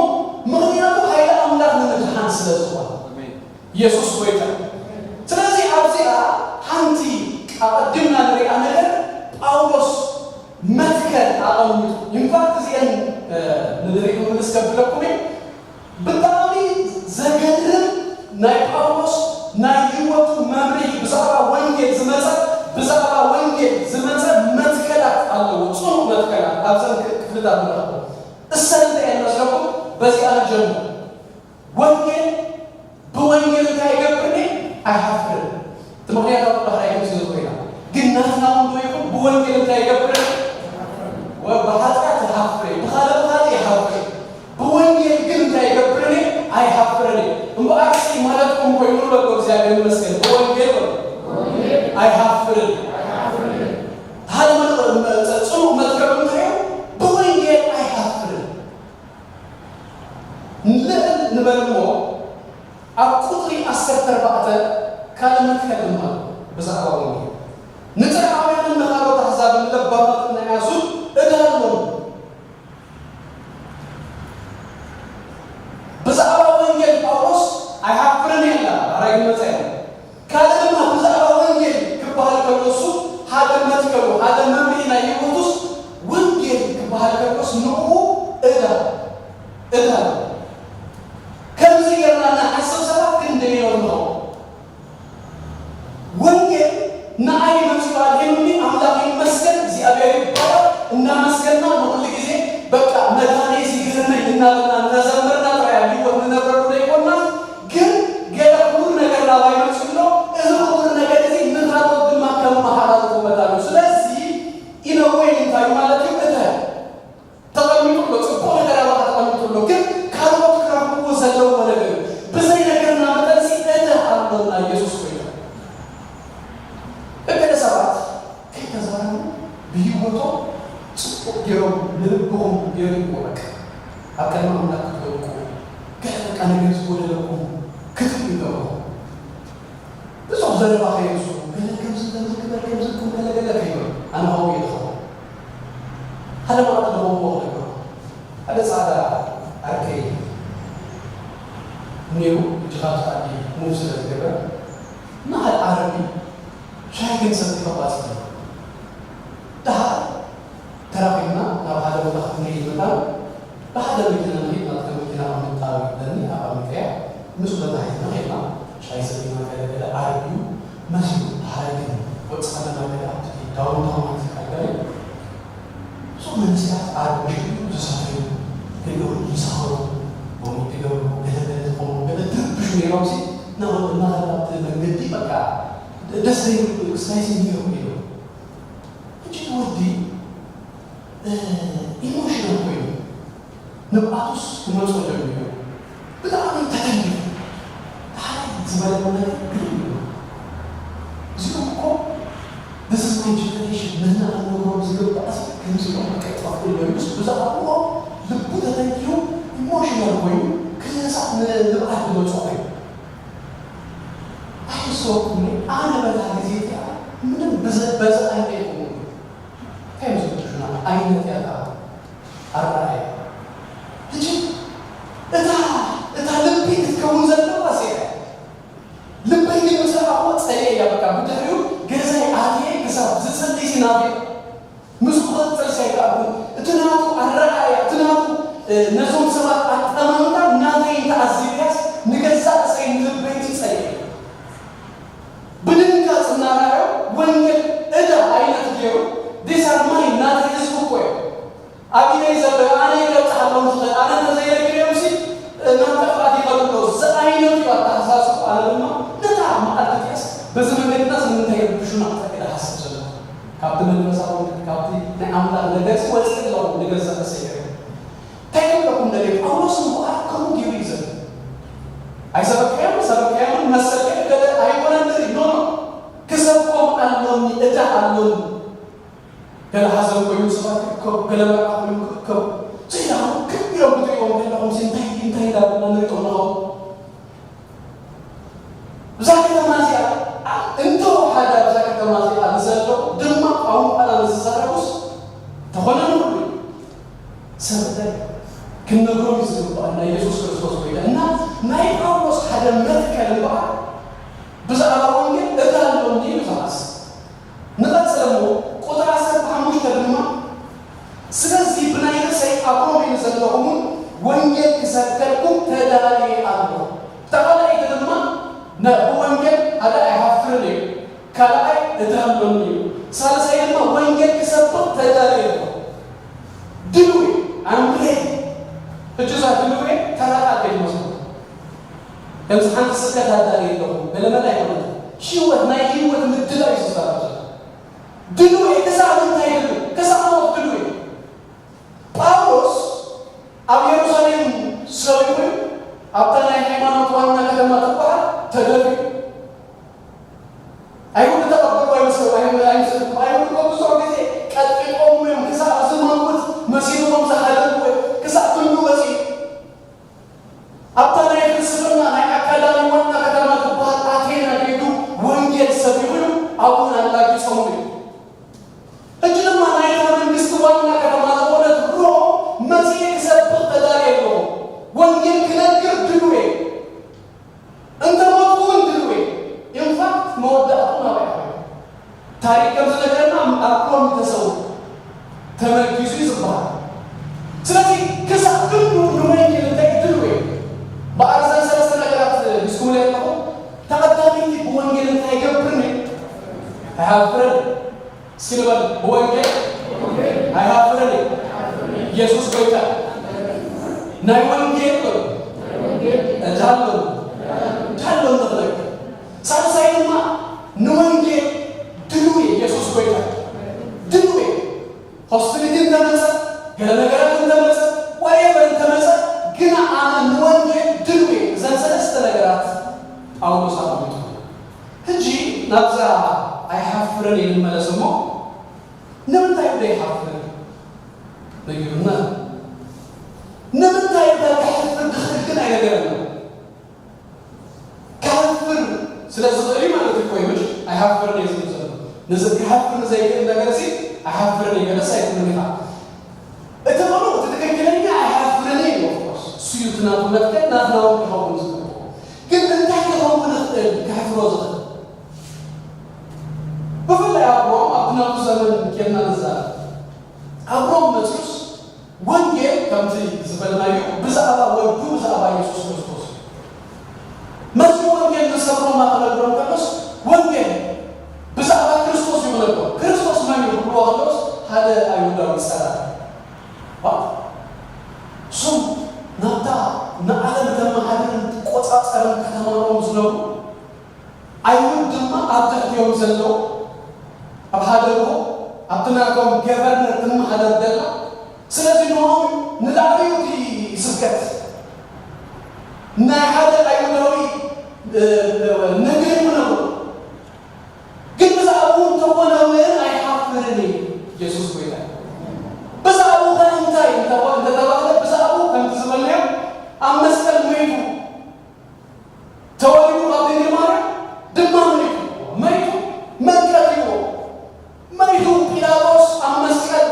ምኽንያቱ ሓይሊ ኣምላኽ ንምድሓን ስለ ዝኾነ። ኢየሱስ ጎይታ። ስለዚ ኣብዚኣ ሓንቲ ኣቐዲምና ንሪኣ ነገር ጳውሎስ መትከል ኣቐሚጡ። ኢንፋክት እዚአን ንድሕሪት ምልስ ከብለኩም እየ። ብጣዕሚ ዘገርም ናይ ጳውሎስ ናይ ህይወቱ መምርሒ ብዛዕባ ወንጌል ዝመጸ ብዛዕባ ወንጌል ዝመጸ መትከላት ኣለዎ። ጽኑዕ መትከላት ኣብዘን ክፍልታት ንረኽቦ። እሰን እንታይ እየን መስለኩም? በዚኣ ንጀምር። ወንጌል ብወንጌል እንታይ ይገብርኒ? ኣይሓፍርን። እቲ ምኽንያት ኣብ ባህርያዊ ስለ ኮይና ግን ናትና እውን ዶ ይኹን ብወንጌል እንታይ ይገብርኒ? ወ- ብሓጢኣት ይሓፍር እየ፣ ብኻልእ ብኻልእ ይሓፍር እየ። ብወንጌል ግን እንታይ ይገብርኒ? ኣይሓፍርን እየ። እምበኣርሲ ማለትኩም ኮይኑ በሎ እግዚኣብሔር ይመስገን ብወንጌል በሎ ኣይሓፍርን። ሓደ መ- መ- ጽኑዕ መዝገብ እንታይ እዩ? ብወንጌል ኣይሓፍርን። ልዕል ንበል እሞ ኣብ ቁጽሪ ዓሰርተ ኣርባዕተ ካልእ መትከል ድማ ኣሎ ብዛዕባ ወንጌል። ንጽርዓውያንን ንኻልኦት ኣሕዛብን ለባማትን ናይ ኣሱር ዕዳ ኣሎን። ብዛዕባ ወንጌል ጳውሎስ ኣይሓፍርን እየ ኢላ፣ ኣራይ መጸ ካልእ ድማ ብዛዕባ ወንጌል ክበሃል ከሎ እሱ ሓደ መትከሉ፣ ሓደ መምርሒ ናይ ህይወቱስ ወንጌል ክበሃል ከሎስ ንኡ እዳ እዳ ከምዚ ጌርና እናሓስብ ሰባት ክንደይ ኢና ንኸው? ወንጌል ንዓይ መጺኡ ኣድሒኑኒ፣ ኣምላኽ ይመስገን፣ እግዚኣብሔር ይባረኽ፣ እናመስገና ንኹሉ ግዜ በቃ መድሓኒይ ይግርመኝ እናበልና እናዘመርና ጥራይ ኣብ ህይወት ንነብረሉ ዘይኮንና፣ ግን ገለ ክቡር ነገር ናባይ መጺኡ ኣሎ፣ እዚ ክቡር ነገር እዚ ንኻልኦት ድማ ከመሓላልፎ መታን እዩ። ስለዚ ኢነ ወይ እንታይ ማለት እዩ? እተ ተቐሚጡ ኣሎ፣ ጽቡቕ ነገር ኣባኻ ተቐሚጡ ኣሎ፣ ግን ካልኦት ክረኽብዎ ዘለዎ ነገር እዩ። ብዘይ ነገርና መጠንሲ እተ ኣሎና ኢየሱስ ኮይኑ። እገለ ሰባት ከይተዛረቡ ብህይወቶም ጽቡቕ ገይሮም ንልብኹም የርእይዎ። በቃ ኣብ ቅድሚ ኣምላኽ ክትወድቁ ገለ በቃ ነገር ዝጎደለኩም ክትርኢ ይገብርኹም። ብዙሕ ዘረባ ከየብዝሑ ገለ ከምዚ ከምዚ ግበር ከምዚ ኩም ገለ ገለ ከይበሉ ኣነ ከምኡ እየ ዝኸውን። ሓደ መዓልቲ ዝኸውን ክነግረኩም። ሓደ ጻዕዳ ዓርከይ ነይሩ። ሕጂ ካብ ሰዓት ሙቭ ስለ ዝገበረ ንሓደ ዓረቢ ሻሂ ክንሰቲ ተቋጺሩ። ደሓር ተራኺብና ናብ ሓደ ቦታ ክንከይድ መታን ብሓደ መኪና ንኸይድ ናትካ መኪና ኣብ ምጣብ ኢለኒ ኣቐሚጠያ። ምስኡ ተታሒዝና ኸይድና ሻሂ ሰቲና ገለ ገለ ዓረብ እዩ መሲሉ። ደሓር ግን ወጻእና ገለ ኣብቲ ዳውንታውን ኣትካል ገለ እዞም መንእሰያት ዓረብ ምሽቱ ዝሰተዩ ገሊኦም ይሰኽሩ ወይ ይገብሩ ገለ ገለ ዝኾኑ ገለ ትርብሹ ነይሮምሲ እናኸዱ እናኸዱ ኣብቲ መንገዲ በቃ ደስ ዘይብሉ ክስታይ ስኒ እዮም ነይሮም። ሕጂ እቲ ወዲ ኢሞሽናል ኮይኑ ንብኣቱስ ክመጾ ጀሚሩ። ብጣዕሚ ተተንቢሩ። ደሓር ዝበለኒ ነገር ግርም እዩ። እዚኦም እኮ this is my generation፣ ነና ክንነግሮም ዝግባእ ከምዚ እዮም ክጠፍኡ ኣለዉ ኢሉስ ብዛዕባኦም ልቡ ተተንኪዩ ኢሞሽናል ኮይኑ ክሳዕ ንብኣት ዝመጾ ኮይኑ። ኣይሰኩም ኣነ በታ ግዜ እቲኣ ምንም ብዘ- በዛ ኣይጠይቁ እንታይ ምስ ትሽና ዓይነት እያ እታ ኣረኣእያ። ሕጂ እታ እታ ልቢ ክትከውን ዘለዋ እዚኣ እያ። ጸልየ እያ። በቃ ብድሕሪኡ ገዛይ ኣትየ ክሳብ ዝጸልይ ሲናብዮ ምስ ክቕጽል ሳይከኣልኩ እቲ ናቱ ኣረኣእያ፣ እቲ ናቱ ነዞም ሰባት ኣጠማምታ ናተይ እንተኣዚብያስ ንገዛእ ርእሰይ ንልበይቲ ጸልየ። ብድንጋጽ እናረኣዮ ወንጌል እዳ ዓይነት ገይሩ፣ "These are mine፣ ናተይ ህዝቢ እኮ እዮም። ኣብ ኢደይ ዘሎ ኣነ እየ ከብጽሓሎም ዝኽእል፣ ኣነ እንተዘይነጊረዮምሲ ናብ ጥፍኣት ይኸዱ ኣለዉ" ዝዓይነቱ እዩ ኣተሓሳስቡ። ኣነ ድማ ነታ መኣዲ እቲኣስ በዚ መንገድናስ ንምንታይ ይርብሹና ክፈቅድ እሓስብ ዘለኹ። ካብቲ መንፈሳዊ፣ ካብቲ ናይ ኣምላኽ ነገርሲ ወጺእ ኣለኹ፣ ንገዛእ ርእሰይ ገይረ። እንታይ ክብለኩም ደልየ፣ ጳውሎስ እምበኣር ከምኡ ገይሩ እዩ ዘሎ። ኣይሰበካዮምን ሰበካዮምን መሰልካ ገለ ኣይኮነን ንርኢ፣ ኖ፣ ኖ። ክሰብኮም ኣሎኒ፣ እዳ ኣሎኒ። ገለ ሓዘን ኮይኑ ሰባት ክእከቡ፣ ገለ መርዓ ኮይኑ ክእከቡ፣ ዘይደኣኹም ክብ ኢሎም ክትሪእዎም ከለኹም ሲ እንታይ፣ እንታይ እንዳበልና ንሪኦም ንኸውን? እዛ ከተማ እዚኣ፣ ኣ-፣ እንተወሓደ ኣብዛ ከተማ እዚኣ ንዘሎ ድማ ቋንቋና ንዝዛረቡስ ተኾነ ንኹሉ እዩ። ሰብ እንታይ ክንነግሮም እዩ ዝግባእ? ናይ የሱስ ክርስቶስ ጎይታ። እና ናይ ጳውሎስ ሓደ መትከል እምበኣር ብዛዕባ ወንጌል እዳ ኣሎኒ እዩ ዝሓስብ። ንቐጽል እሞ ቁጽሪ ዓሰርተ ሓሙሽተ ድማ፣ "ስለዚ ብናይ ርእሰይ ኣብ ሮሜ ንዘለኹም እውን ወንጌል ክሰብከልኩም ተዳልየ ኣለኹ። ብተኻልኣይቲ ድማ ነ-፣ ብወንጌል ሓደ ኣይሃፍርን እየ፣ ካልኣይ እዳ ኣሎኒ እዩ፣ ሳልሳይ ድማ ወንጌል ክሰብኽ ተዳልየ ኣለኹ።" ድልዊ፣ I'm ready። ሕጂ እዛ ድልዊ ተራ ቃል ከይትመስሉ። ከምዚ ሓንቲ ስብከት ኣዳልየ ኣለኹ፣ ገለመለ ኣይኮነን። ህይወት፣ ናይ ህይወት ምድላው እዩ ዝዛረብ ዘሎ። ድልዊ ክሳብ ምንታይ ድልዊ? ክሳብ ሞት ድልዊ። ጳውሎስ ኣብ የሩሳሌም ሰሪቑ እዩ፣ ኣብታ ናይ ሃይማኖት ዋና ከተማ ትበሃል ተደፊኡ። ኣይሁድ ተቐበልዎ ኣይመስል-፣ ኣይ-፣ ኣይመስልኩም። ኣይሁድ እኮ ብዙሕ ግዜ ቀጥቂጦም እዮም፣ ክሳብ ዝመውት መሲልዎም ዝሓለፉ እዮም፣ ክሳብ ክንዱ ወፂኡ። ኣብታ ናይ ፍልስፍና ናይ ኣካዳሚ ዋና ከተማ ትበሃል ኣቴና ከይዱ ወንጌል ሰቢኹ እዩ፣ ኣብኡ ኣላጊጾም እዩ። ሕጂ ድማ ናይታ መንግስቲ ዋና ከተማ ዝኾነት ሮም መጺኤ ክሰብኽ ተዳልየ ኣለኹ። ወንጌል ክነግር ድሉው እየ። እንተ ሞትኩ እውን ድሉው እየ። ኢንፋክት መወዳእትኡ ናባይ እዩ። ታሪክ ከም ዝነገረና ኣብ ሮም ተሰው ተመርኪዙ እዩ ዝበሃል። ስለዚ ክሳብ ክንዱ ንወንጌል እንታይ ድሉው እየ። በኣርዘን ሰለስተ ነገራት ሂዝኩምለይ ኣለኹም። ተቐዳሚቲ ብወንጌል እንታይ ይገብርኒ? ኣይሃፍርን። እስኪ ንበል፣ ብወንጌል ኣይሃፍርን እየ። ኢየሱስ ጎይታ። ናይ ወንጌል በሉ። እዳሎ፣ እዳሎ ንኽነግር። ሳልሳይ ድማ ንወንጌል ድሉው እየ። ኢየሱስ ጎይታ። ድሉው እየ። ሆስቲሊቲ እንተመጸ፣ ገለ ነገራት እንተመጸ፣ whatever እንተመጸ፣ ግና ኣነ ንወንጌል ድሉው እየ። እዘን ሰለስተ ነገራት ጳውሎስ ኣቐሚጡ። ሕጂ ናብዛ ኣይሓፍርን እየ ንመለስ እሞ፣ ንምንታይ እዩ ዘይሓፍር? ነጊሩና። ንምንታይ እዩ ከሕፍር ክኽእል ግን ኣይነገረና። ክሓፍር ስለ ዝኽእል እዩ ማለት እዩ። ኮይኑ ኣይሓፍርን እየ ዝብል ዘሎ። ነዚ ክሓፍር ንዘይክእል ነገር ሲ ኣይሓፍርን እየ ገለስ ኣይትብልን ኢኻ። እቲ ቅኑዕ፣ እቲ ትክክለኛ ኣይሓፍርን እዩ። Of course፣ እሱ እዩ እቲ ናቱ መትከል፣ ናትና እውን ክኸውን ዝግብኦ። ግን እንታይ ክኸውን ይኽእል ከሕፍሮ ዝኽእል? ብፍላይ ኣብ ሮም ኣብቲ ናቱ ዘመን ኬድና ንዛረብ። ኣብ ሮም መጺኡስ ወንጌል ከምቲ ዝበልናዮ ብዛዕባ ወዱ ብዛዕባ የሱስ ክርስቶስ እዩ። መጺኡ ወንጌል ንሰብ ሮማ ክነግሮም ከሎስ ወንጌል ብዛዕባ ክርስቶስ እዩ ክነግሮም። ክርስቶስ መን እዩ ክብልዎ ከለውስ ሓደ ኣይሁዳዊ ጸላኢ። ዋ? እሱም ናብታ ንዓለም ተመሓድርን ትቆጻጸርን ከተማ ሮም ዝነብሩ ኣይሁድ ድማ ኣብ ትሕቲኦም ዘለዉ ኣብ ሃገርዎ ኣብቲ ናቶም ገቨርነር ትመሓደር ዘላ። ስለዚ ንኦም ንላዕሊ እዩ እቲ ስብከት ናይ ሓደ ኣይሁዳዊ፣ እ፣ ነገር ይኹነዎ። ግን ብዛዕባኡ እንተኾነ እውን ኣይሓፍርን እየ። ኢየሱስ ጎይታ። ብዛዕባኡ ኸ እንታይ እንተኾ-፣ እንተተባህለ ብዛዕባኡ ከምቲ ዝበልናዮ ኣብ መስቀል ሞይቱ። ተወሊዱ ካብ ድንግል ማርያም ድማ መይቱ። መይቱ፣ መን ቀቲልዎ? መይቱ፣ ጲላጦስ ኣብ መስቀል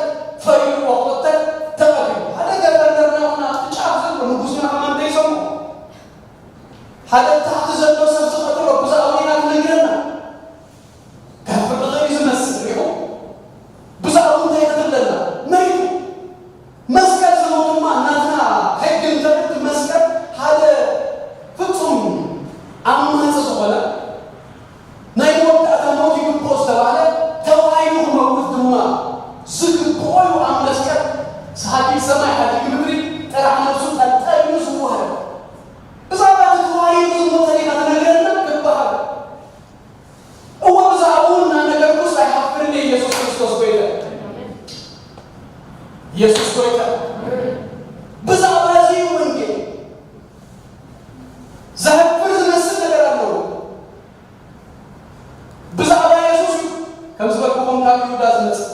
ፈሪድዎ ክቕተል ተቐቲሉ። ሓደ ገበርነር ናትና ኣብቲ ጫፍ ዘሎ ንጉስና ከማን ዘይሰምዖ። ሓደ ታሕቲ ዘሎ ሰብ ዝቐትሎ ብዛዕባ የሱስ ጎይታ። ብዛዕባ እዚ እዩ ወንጌል። ዘሕፍር ዝመስል ነገር ኣለዎ። ብዛዕባ የሱስ እዩ። ከም ዝበልኩኹም ካብ ይሁዳ ዝመጽእ፣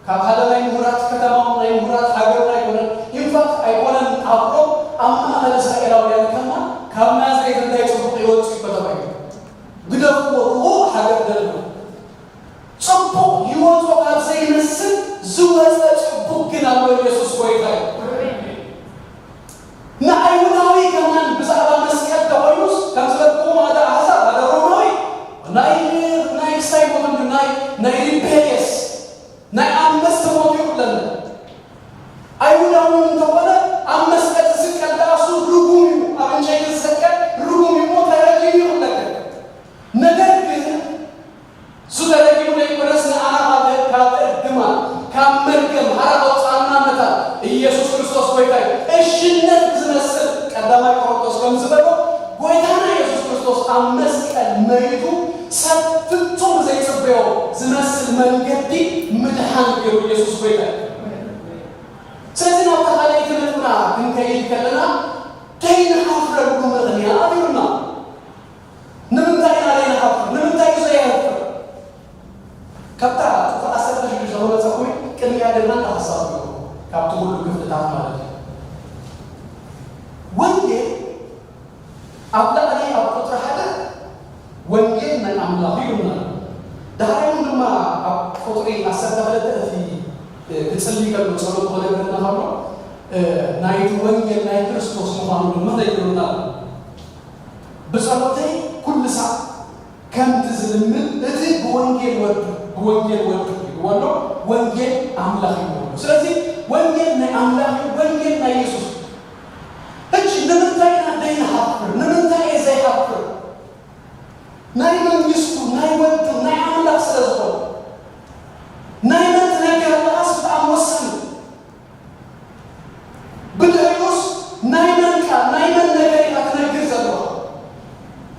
ካብ ሓደ ናይ ምሁራት ከተማውን ናይ ምሁራት ሃገሩን ኣይኮነን። ኢንፋክት ኣይኮነን ኣብ ሮም፣ ኣብ ማእከል እስራኤላውያን ከማ ካብ ናዝሬት እንታይ ጽቡቕ ይወጽእ እዩ ተባሂሉ። ግደፍዎ፣ ርሁቕ ሃገር ደልዎ። ጽቡቕ ይወጾ ካብ ዘይመስል ዝወጸ ጽቡቕ ግን ኣሎ። ኢየሱስ ጎይታ እዩ። ንኣይሁዳዊ ከማን ብዛዕባ መስቀል ተኾይኑስ፣ ከም ዝበልኩኹም፣ ሓደ ኣሕዛብ፣ ሓደ ሮማዊ፣ ናይ፣ ናይ ክሳይ ሞት እንዱ፣ ናይ፣ ናይ ሪቤልየስ፣ ናይ ኣንበስቲ ሞት እዩ ክብለና። ኣይሁዳዊ እንተኾነ ኣብ መስቀል ዝስቀል ደኣ እሱ ርጉም እዩ፣ ኣብ ዕንጨይቲ ዝሰቀል ርጉም እዩ፣ ሞት ተረጊሙ እዩ ክብለካ። ነገር ግን እሱ ተረጊሙ ዘይኮነስ ንኣና ካብ፣ ካብ እርግማን፣ ካብ መርገም ሓራ ከውፅኣና መታን ኢየሱስ ክርስቶስ ጎይታ እዩ። እሽነት ዝመስል ቀዳማይ ቆሮንቶስ ከም ዝበሎ ጎይታና ኢየሱስ ክርስቶስ ኣብ መስቀል መይቱ ሰብ ፍጹም ዘይጽበዮ ዝመስል መንገዲ ምድሓን ገይሩ ኢየሱስ ጎይታ እዩ። ስለዚ ናብታ ካልኣይቲ ነጥብና ክንከይድ ከለና ከይንሓፍረሉ ምኽንያት ይብሉና። ንምንታይ ኢና ዘይንሓፍር? ንምንታይ እዩ ዘየሕፍር? ካብታ ቁጽሪ ዓሰርተ ሽዱሽተ ዝመጸ ኮይኑ ቅድሚያ ድማ እንዳ ሓሳብ እዩ። ካብቲ ኩሉ ክፍልታት ማለት እዩ። ወንጌል ኣብ ላዕሊ ኣብ ቁጽሪ ሓደ ወንጌል ናይ ኣምላኽ እዩ ይብሉና። ድሕሪኡ ድማ ኣብ ቁጽሪ ዓሰርተ ክልተ እቲ፣ እ፣ ክጽሊ ከሎ ጸሎት ክነግረና ከሎ፣ እ፣ ናይቲ ወንጌል ናይ ክርስቶስ ምዃኑ ድማ ነግሩና። ብጸሎተይ ኩሉ ሳዕ ከምቲ ዝልምን እቲ ብወንጌል ወዱ፣ ብወንጌል ወዱ ይብሎ፣ ወንጌል ኣምላኽ ይብሎ። ስለዚ ወንጌል ናይ ኣምላኽ እዩ፣ ወንጌል ናይ የሱስ እዩ። ሕጂ ንምንታይ ኢና ዘይንሓፍር? ንምንታይ እየ ዘይሓፍር? ናይ መንግስቱ፣ ናይ ወዱ፣ ናይ ኣምላኽ ስለ ዝኾነ። ናይ መን ትነግር ኣለኻስ ብጣዕሚ ወሳኒ እዩ። ብድሕሪኡስ ናይ መን ቃል፣ ናይ መን ነገር ኢኻ ትነግር ዘለኻ?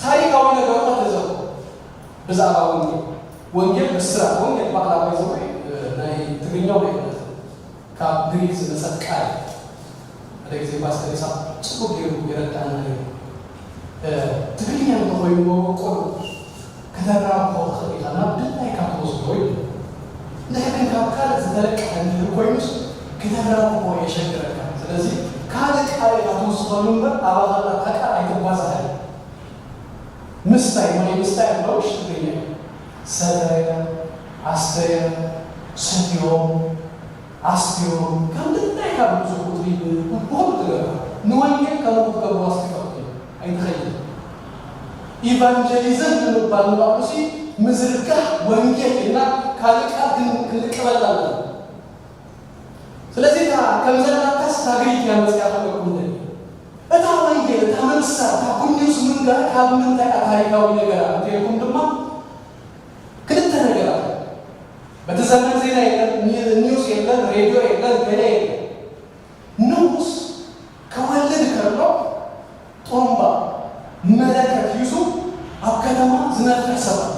ታሪኻዊ ነገሩ ከተዘኽሮ። ብዛዕባ ወንጌል፣ ወንጌል ብስራት፣ ወንጌል ባዕላ ባይዘወይ ናይ ትግርኛ ወይ ካብ ግሪክ ዝመጸት ቃል። ሓደ ግዜ ፓስተር ኢሳቅ ጽቡቅ ገይሩ ይረዳእና ነይሩ። እ፣ ትግርኛ እንተኾይኑ መበቆሉ ከተራብሖ ትኽእል ኢኻ፣ ናብ ድላይካ ትወስዶ ይብል። እንድሕር ግን ካብ ካልእ ዝተለቀሐ እንድሕር ኮይኑስ ከተራብሖ የሸግረካ። ስለዚ ካልእ ቃል ኢኻ ትውስኸሉ እምበር ኣባኻ እታ ቃል ኣይትባዛሕን። ምስታይ፣ ማይ ምስታይ ኣለውሽ ትግርኛ እዩ። ሰተየ፣ ኣስተየ፣ ሰትዮም፣ ኣስትዮም፣ ከም ድላይካ ብዙሕ ቁጽሪ ብብሆኑ ትገብራ። ንወንጌል ከምኡ ክትገብሩ ኣስቲፈቅድ እዩ። ኣይትኸይድ። ኢቫንጀሊዝም ንምባል ንባዕሉሲ ምዝርጋሕ ወንጌል ኢልና ካልእ ቃል ክን-፣ ክንቅበላ ኣለና። ስለዚ እታ ከም ዘላታስ እታ ግሪክ እያ መጽያ ክብለኩም ደሊ። እታ ወንጌል፣ እታ ምብሳር፣ እታ ጉድ ኒውስ ምንጋር ካብ ምንታይ እያ ታሪኻዊ ነገራ እንተኢልኩም ድማ ክልተ ነገራት። በቲ ዘመን ዜና የለን፣ ኒ-፣ ኒውስ የለን፣ ሬድዮ የለን፣ ገለ የለን። ንጉስ ከወልድ ከሎ ጥሩምባ መለከት ሒዙ ኣብ ከተማ ዝነፍሕ ሰባት።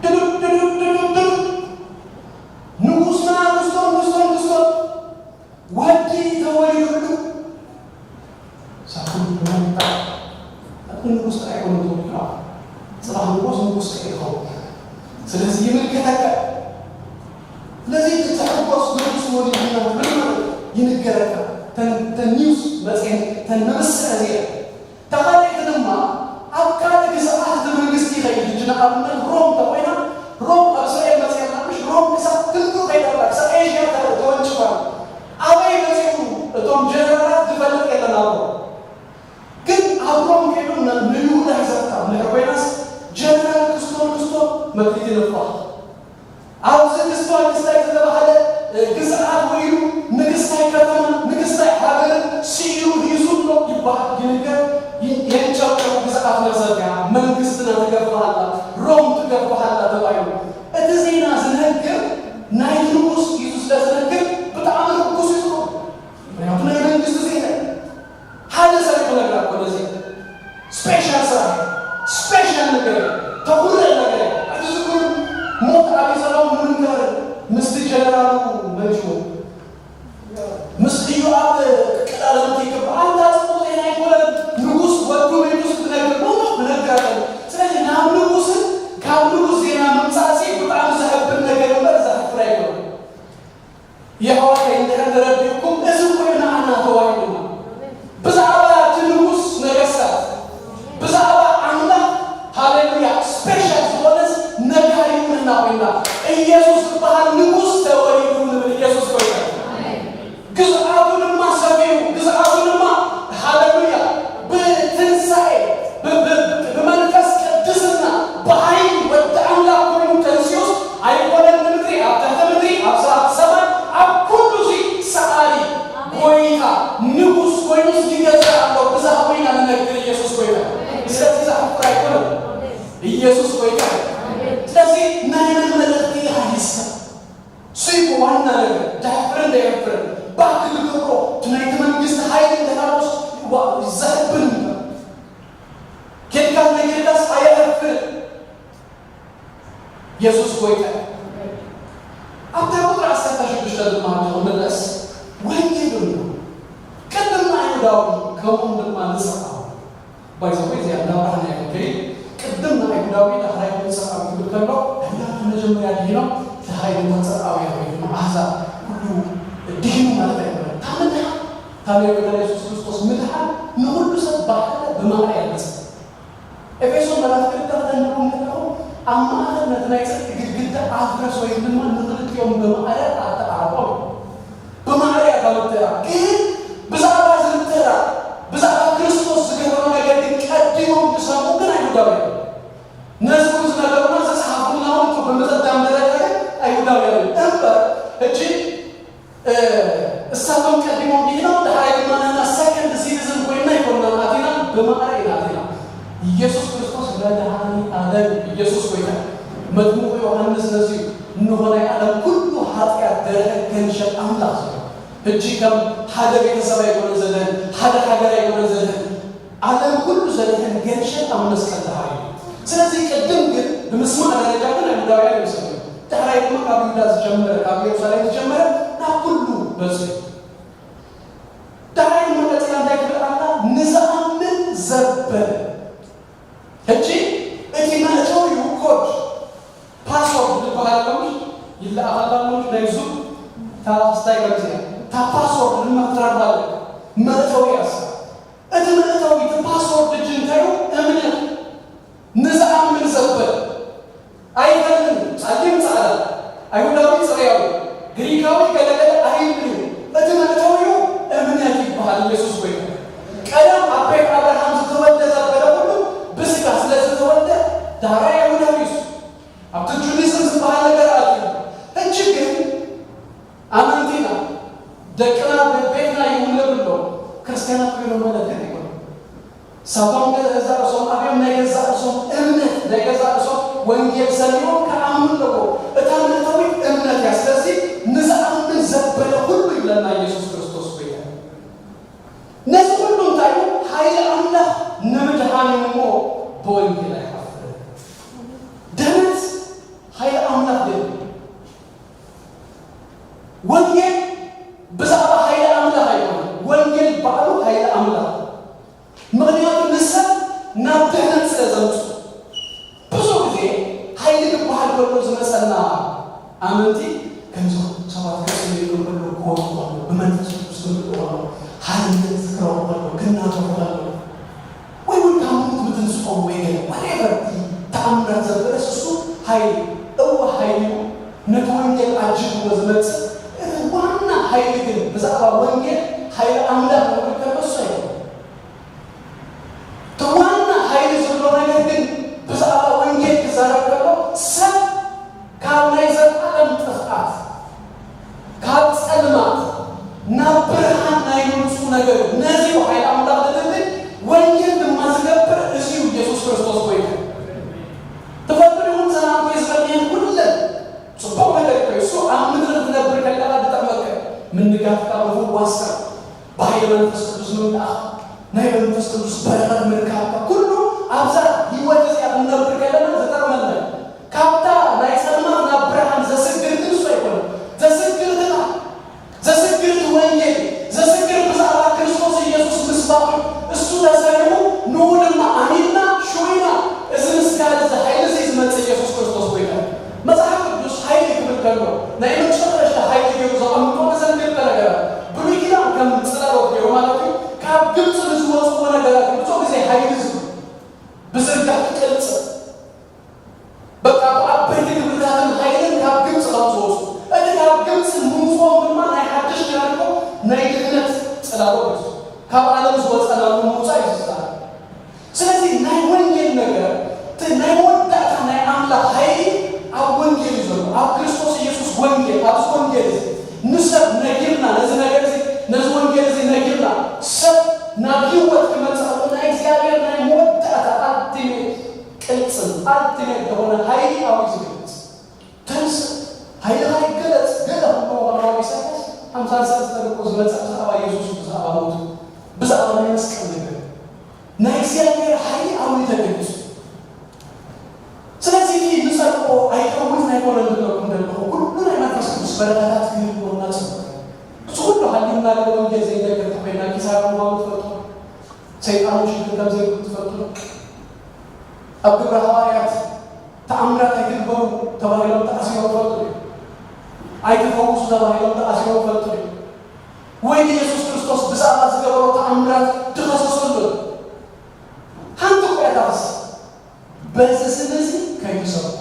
ድዱድ፣ ድዱድ፣ ድዱድ፣ ድዱድ። ንጉስና ንግስቶ፣ ንግስቶ፣ ንግስቶ። ወዲ ተወሊዱሉ። ሳኩን ይመጣ። ኣቲ ንጉስ ጥራይ ኣይኮነን ተወሊዱ። ጽባሕ ንጉስ ንጉስ ጥራይ ይኸውን። ስለዚ ይምልከተካ። ስለዚ እቲ ተሕጎስ ንጉስ ወሊድና ትብል ማለት ይንገረካ። ተን፣ ተን ኒውስ መጽሔት፣ ተን መበሰረ ዜና። ተኻልእቲ ድማ ኣብ ካልእ ግዝኣት እቲ መንግስቲ ይኸይድ። ሕጂ ንኣብነት ሮም እንተኾይና፣ ሮም ኣብ እስራኤል መጽያ ኣላ፣ ምሽ ሮም ክሳብ ክንዱ ከይዳ ኣላ፣ ክሳብ ኤዥያ ተ-፣ ተወንጭፋ። ኣበይ መጺኡ እቶም ጀነራላት ዝፈልጥ የለን ኣብ ሮም። ግን ኣብ ሮም ከይዱ ን-፣ ንይሁዳ ሒዛታ እንድሕር ኮይናስ፣ ጀነራል ክስቶ ክስቶ መክሊት ይነፋሕ። ኣብዚ ክስቶ ክስታይ ዝተባህለ፣ እ፣ ግዝኣት ውዒሉ ንግስታይ ከተማ፣ ንግስታይ ሃገርን ስኢሉ ሒዙ ኣሎ ይበሃል፣ ይንገር፣ ይ-፣ የንጨብጭቡ። ግዝኣትና ዘርጊሓ፣ መንግስትና ትገፍሃላ፣ ሮም ትገፍሃላ ተባሂሉ። እቲ ዜና ዝነግር ናይ ንጉስ ሒዙ ስለ ዝነግር ብጣዕሚ ርኩስ እዩ ዝኸውን። ምክንያቱ ናይ መንግስቲ ዜና እዩ። ሓደ ሰብ ክነግራ እኮ ነዚ ስፔሻል ስራሕ፣ ስፔሻል ነገር፣ ተኹርዕ ነገር። ሕጂ ዝኩን ሞት ኣቢሰሎም ንምንጋር ምስቲ ጀነራሉ መጅቡ። ኢየሱስ ዝበሃል ንጉስ ተወሊዱ ንብል። ኢየሱስ ጎይታ እዩ። ግዝኣቱ ድማ ሰፊሩ፣ ግዝኣቱ ድማ፣ ሃሌሉያ፣ ብትንሳኤ፣ ብ-፣ ብ-፣ ብመንፈስ ቅድስና፣ ብሓይሊ ወዲ ኣምላኽ ኮይኑ ተንሲኡስ ኣይኮነን ንምድሪ፣ ኣብ ትሕቲ ምድሪ፣ ኣብ ሰ-፣ ኣብ ሰማይ፣ ኣብ ኩሉ እዚ ሰኣሪ ጎይታ ንጉስ ኮይኑስ ይገዝእ ኣሎ። ብዛዕባኡ ኢና ንነግር። ኢየሱስ ጎይታ እዩ። ስለዚ ዘሕፍር ኣይኮነን። ኢየሱስ ጎይታ እዩ። ስለዚ ናይ መን መልእኽቲ ኢኻ ሒዝካ? ስይ ዋና ነገር፣ ደሕፍርን ደየፍርን፣ ባክ ትገብሮ፣ እቲ ናይቲ መንግስቲ ሓይሊ እንተሃለዎስ፣ ዋ-፣ ዘሕብን እምበር። ጌርካስ ነጌርካስ ኣየሕፍርን። የሱስ ጎይታ እዩ። ኣብታ ቁጥሪ ዓሰርተ ሽዱሽተ ድማ ክምለስ፣ ወንጌል ኣሎ። ቅድም ንኣይሁዳዊ፣ ከምኡውን ድማ ንጽርኣዊ። ባይ ዘ ወይ፣ እዚኣ እንዳብራህና እያ ትከይድ። ቅድም ንኣይሁዳዊ፣ ዳሕራይ ንጽርኣዊ ክብል ከሎ፣ ኣይሁዳውያን መጀመርያ ድሂኖም፣ ዳሕራይ ድማ ጽርኣውያን ወይ ድማ ኣህዛብ ኩሉ ድሂኑ ማለት ኣይኮነን። እታ ምድሓን፣ እታ ናይ ጎይታና የሱስ ክርስቶስ ምድሓን ንኹሉ ሰብ ብሓደ ብማዕረ እያ ትመጽእ። ኤፌሶን ምዕራፍ ክልተ ከተንብቡ እንከለኹም፣ ኣብ ማእከል ነቲ ናይ ጽድቂ ግድግዳ ኣፍርስ ወይ ድማ ንኽልቲኦም ብማዕረ ኣተዓርቖም። ብማዕረ እያ እታ ምትእራቕ። ግን ብዛዕባ እዚ ምትእራቕ፣ ብዛዕባ ክርስቶስ ዝገበሮ ነገር ግን ቀዲሞም ዝሰምዑ ግን ኣይሁዳውያን እዮም። ነዚ እውን ዝነገሩና፣ ዝጸሓፉልና እውን እኮ ብምቕዳም ደረጃ ግን ኣይሁዳውያን እዮም። እምበር፣ ሕጂ፣ እ፣ እሳቶም ቀዲሞም ድሒኖም፣ ድሓር ድማ ንሕና ሰከንድ ሲቲዝን ኮይንና ኣይኮንናን ኣቲና፣ ብማዕረ ኢና ኣቲና። ኢየሱስ ክርስቶስ መድሓኒ ዓለም፣ ኢየሱስ ጎይታ። መጥምቁ ዮሃንስ ነዚ እዩ፣ እንሆ ናይ ዓለም ኩሉ ሓጢኣት ደርሀ ገንሸል ኣምላኽ ዝብል። ሕጂ ከም ሓደ ቤተሰብ ኣይኮነን ዘድህን፣ ሓደ ሃገር ኣይኮነን ዘድህን፣ ዓለም ኩሉ ዘድህን ገንሸል ኣብ መስቀል ተሓሪዱ። ስለዚ ቅድም ግን ብምስማዕ ደረጃ ግን ኣይሁዳውያን እዮም ሰሚዖም። ዳሕራይ ድማ ካብ ይሁዳ ዝጀመረ፣ ካብ ኢየሩሳሌም ዝጀመረ ናብ ኩሉ በጽሑ። ዳሕራይ ድማ ቀጺላ እንታይ ትብል ኣላ? ንዝኣምን ዘበለ። ሕጂ እቲ መእተዊኡ ኮድ፣ ፓስወርድ ዝበሃል ኣሎ፣ ይለኣኻል ኣሎ፣ ናይ ዙም፣ እታ ክስታይ ከምዚ እያ። እታ ፓስወርድ ድማ ክትረኽባ ኣለካ። መእተዊ እያ እሳ። እቲ መእተዊ፣ እቲ ፓስወርድ ሕጂ እንታይ እዩ? እምነት። ንዝኣምን ዘበለ። ኣይፈልጥን፣ ጸሊም ጻዕዳ፣ ኣይሁዳዊ ጽርያዊ፣ ግሪካዊ ገለገለ ኣይብልን እዩ። እቲ መእተዊኡ እምነት ይበሃል። ኢየሱስ ጎይታ። ቀደም ኣብ ቤት ኣብርሃም ዝተወልደ ዘበለ ኩሉ ብስጋ ስለ ዝተወልደ ዳሕራይ ኣይሁዳዊ እዩ። ኣብቲ ጁዲዝም ዝበሃል ነገር ኣትዩ። ሕጂ ግን ኣመንቲ ኢና፣ ደቅና ቤትና ይውለዱ ኣለዉ። ክርስትያናት ኮይኖም ማለት ግን ኣይኮነን። ሳቶም ገዛ ርእሶም ኣብዮም ናይ ገዛ ርእሶም እምነት፣ ናይ ገዛ ርእሶም ወንጌል ሰሚዖም ክኣምኑ ኣለዎ። እታ መእተዊት እምነት እያ። ስለዚ ንዝኣምን ዘበለ ኩሉ ይብለና ኢየሱስ ክርስቶስ ጎይታ። ነዚ ኩሉ እንታይ እዩ? ሓይሊ ኣምላኽ ንምድሓን እዩ እሞ ብወንጌል ኣይሓፍርን። ድሕነት ሓይሊ ኣምላኽ ድዩ? ወንጌል ብዛዕባ ሓይሊ ኣምላኽ ኣይኮነን። ወንጌል ባዕሉ ሓይሊ ኣምላኽ። ምኽንያቱ ንሰብ ናብ ድሕነት ስለ ዘምጽእ። ብዙ ግዜ ሓይሊ ክበሃል ከሎ ዝመጸና ኣመንቲ ከምዚ ሰባት ክጽልዩ ከሎ፣ ክወጡ ከሎ፣ ብመንፈስ ቅዱስ ክምልኡ ከሎ፣ ሓይሊ ክረኽቡ ከሎ፣ ክናገሩ ከሎ፣ ወይ እውን ካብ ሞት ምትንስኦም ወይ ገለ whatever እቲ ተኣምራት ዘበለስ እሱ ሓይሊ፣ እወ ሓይሊ እዩ። ነቲ ወንጌል ኣጅብዎ ዝመጽእ እቲ ዋና ሓይሊ ግን ብዛዕባ ወንጌል ሓይሊ ኣምላኽ ክብል ከሎ እሱ ኣይኮነን። እቲ ዋና ሓይሊ ዘሎ ነገር ግን ብዛዕባ ወንጌል ክዛረብ ከሎ ሰብ ካብ ናይ ዘላለም ጥፍኣት፣ ካብ ጸልማት ናብ ብርሃን ናይ ምምጽኡ ነገር እዩ። ነዚ እዩ ሓይሊ ኣምላኽ ዝድሊ፣ ወንጌል ድማ ዝገብር እዚ እዩ፣ ኢየሱስ ክርስቶስ ጎይታ። ትፈልጡ ዲኹም? ሰላም እኮ እዩ ዝበልየን ኩለን ጽቡቕ ነገር እኮ እዩ። እሱ ኣብ ምድሪ ክትነብር ከለኻ ዝጠቕመካ፣ ምንጋፍካ፣ ምፍዋስካ፣ ብሓይሊ መንፈስ ቅዱስ ምምልኣኻ፣ ናይ መንፈስ ቅዱስ በረኸት ምርካብካ፣ ኩሉ ኣብዛ ህይወት እዚኣ ክንነብር ከለና ዝጠቕመና እዩ። ካብታ ናይ ጸልማት ናብ ብርሃን ዘስግር ግን እሱ ኣይኮነን። ዘስግር እቲ ቃል፣ ዘስግር እቲ ወንጌል፣ ዘስግር ብዛዕባ ክርስቶስ ኢየሱስ ምስባኹ፣ እሱ ተሰሪቑ፣ ንኡ ድማ ኣሚንና ሽዊና፣ እዚ ምስጋድ፣ እዚ ሓይሊ እዚ ዝመጽእ ኢየሱስ ክርስቶስ ጎይታ እዩ። መጽሓፍ ቅዱስ ሓይሊ ክብል ከሎ፣ ናይ መጨረሻ ሓይሊ ገይሩ ዘቐምጦ እዘን ክልተ ነገራት፣ ብሉይ ኪዳን ከም ጽላሎት ገይሩ ማለት እዩ፣ ካብ ግብጺ ንዝወጽዎ ነገራት እዩ ብዙሕ ግዜ ሓይሊ ዝብል። ብዝርጋሕ ቅልጽም፣ በቃ ብዓበይቲ ግብርታትን ሓይልን ካብ ሓይሊ ኣብ ወንጌል እዩ ዘሎ፣ ኣብ ክርስቶስ ኢየሱስ ወንጌል። ኣብዚ ወንጌል እዚ ንሰብ ነጊርና፣ ነዚ ነገር እዚ፣ ነዚ ወንጌል እዚ ነጊርና፣ ሰብ ናብ ህይወት ክመጽእ ከሎ፣ ናይ እግዚኣብሔር ናይ መወዳእታ ኣልቲሜት ቅልጽም፣ ኣልቲሜት ዝኾነ ሓይሊ ኣብኡ እዩ ዝግለጽ። ተንስ፣ ሓይልኻ ይገለጽ፣ ገለ ክብልዎ ከለዉ ኢሳያስ ሓምሳን ሰለስተን እኮ ዝመጸ ብዛዕባ ኢየሱስ፣ ብዛዕባ ሞቱ፣ ብዛዕባ ናይ መስቀል ነገር። ናይ እግዚኣብሔር ሓይሊ ኣብኡ እዩ ተገሊጹ። ስለዚ እቲ ንጸልኦ ኣይከውንን ኣይኮነን ዝብለኩም ዘለኹ፣ ኩሉ ናይ መንፈስ ቅዱስ በረኸታት ክህልወና ጽቡቕ እዩ። እዚ ኩሉ ሃልዩና ግን ወንጌል ዘይነገር ተኾይና ኪሳራ ምዃኑ ትፈልጡ። ሰይጣን ሽግር ከም ዘይብሉ ትፈልጡ። ኣብ ግብረ ሃዋርያት ተኣምራት ኣይትግበሩ ተባሂሎም ተኣሲሮም ትፈልጡ። ኣይትፈውሱ ተባሂሎም ተኣሲሮም ትፈልጡ። ወይ ኢየሱስ ክርስቶስ ብዛዕባ ዝገበሮ ተኣምራት ድኸሰሰሉ። ሓንቲ እኮ እያ ታኽስ። በዚ ስም እዚ ከይትሰብኩ።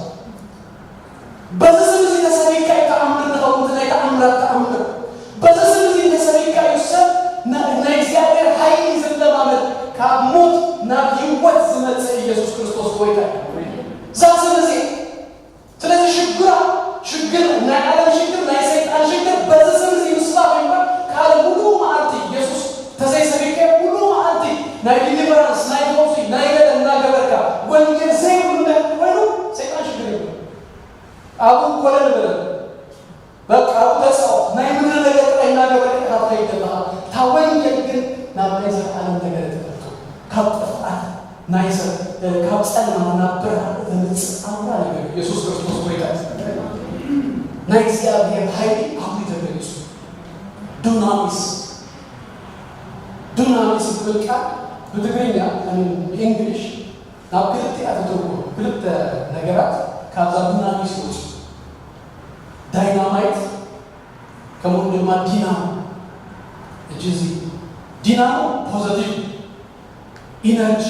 በዚ ስም እዚ ተሰቢካ እዩ ተኣምር ዝኸውን፣ ናይ ተኣምራት ተኣምር። በዚ ስም እዚ ተሰቢካ እዩ ሰብ ና-፣ ናይ እግዚኣብሔር ሓይሊ ዝለማመድ፣ ካብ ሞት ናብ ህይወት ዝመጽእ ኢየሱስ ክርስቶስ ጎይታ እዩ። እዛ ስም እዚ። ስለዚ ሽግራ፣ ሽግር፣ ናይ ዓለም ሽግር፣ ናይ ሰይጣን ሽግር፣ በዚ ስም እዚ ምስባብ እምበር፣ ካልእ ሙሉእ መዓልቲ ኢየሱስ ተዘይሰቢከ፣ ሙሉእ መዓልቲ ናይ ዲሊቨራንስ፣ ናይ ፈውሲ፣ ናይ ገለ እናገበርካ፣ ወንጌል ዘይብሉ እንድሕር ኮይኑ፣ ሰይጣን ሽግር የብሉን። ኣብኡ ኮለል በለ። በቃ ኣብኡ ተጻወት። ናይ ምድሪ ነገር ጥራይ እናገበርካ ኢኻ ትኸይድ ዘለኻ። እታ ወንጌል ግን ናብ ናይ ዘለኣለም ነገር እተእቱ። ካብ ጥፍኣት ናይ ሰብ፣ እ፣ ካብ ጸልማት ናብ ብርሃን እተምጽእ ኣውራ ነገር ኢየሱስ ክርስቶስ ጎይታ እዩ። ናይ እግዚኣብሔር ሓይሊ ኣብኡ እዩ ተገሊጹ። ዱናሚስ፣ ዱናሚስ ዝብል ቃል ብትግርኛ፣ I mean፣ ብእንግሊሽ ናብ ክልተ እያ ትትርጎም። ክልተ ነገራት ካብዛ ዱናሚስ ይወጹ። ዳይናማይት፣ ከምኡ ድማ ዲናሞ። ሕጂ እዚ ዲናሞ ፖዘቲቭ ኢነርጂ፣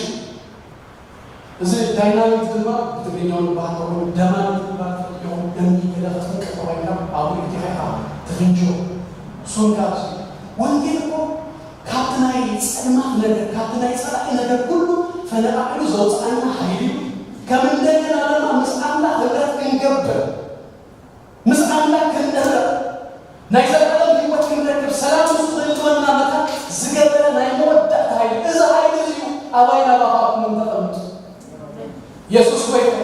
እዚ ዳይናሚክ ድማ ብትግርኛ እውን ይበሃል፣ ከምኡ ደማሚክ ይበሃል። ትፈልጥዎ፣ እምኒ ገለ ክትፍንቅል ተኾይንካ ኣብኡ ኢኻ ትፍንጆ። እሱን ካብዚ ወንጌል እኮ ካብቲ ናይ ጸልማት ነገር፣ ካብቲ ናይ ጸላኢ ነገር ኩሉ ፈነቓቒሉ ዘውጽኣና ሓይሊ እዩ። ከም እንደገና ድማ ምስ ኣምላኽ ህብረት ክንገብር፣ ምስ ኣምላኽ ክንእረም፣ ናይ ዘለኣለም ህይወት ክንረክብ፣ ሰላም ምስ ክህልወና መታን ዝገበረ ናይ መወዳእታ ሓይሊ። እዚ ሓይሊ እዚ እዩ ኣባይ ናባኻትኩም ተቐምጡ። የሱስ ጎይታ።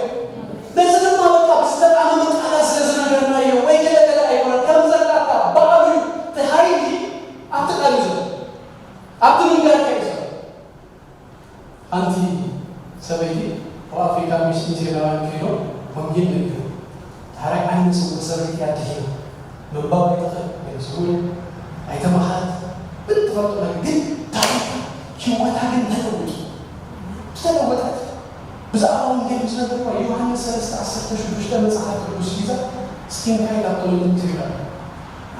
ነዚ ድማ በቃ ብዝተጣመመ ቃላት ስለ ዝነገርናዮ ወይ ገለ ገለ ኣይኮነን። ከም ዘላታ ባዕሉ እዩ። እቲ ሓይሊ ኣብቲ ቃል እዩ ዘሎ። ኣብቲ ምንጋርካ እዩ ዘሎ። ሓንቲ ሰበይቲ ኣብ ኣፍሪካ ሚስ-፣ ሚስዮናውያን ከይዶም ወንጌል ነጊሮም። ዳሕራይ ዓይነ ስውር ሰበይቲ እያ ድሒና። ምንባብ ኣይትኽእል፣ ገለ ስውር፣ ኣይተመሃረት፣ ምን ትፈልጦ ነገር ግን ታሪኻ፣ ህይወታ ግን ተለውጡ። ዝተለወጠት ብዛዕባ ወንጌል ምስ ነገርዋ ዮሃንስ ሰለስተ ዓሰርተ ሽዱሽተ መጽሓፍ ቅዱስ ሒዛ ስቲንካይ ላቶኒ ትብል ኣላ።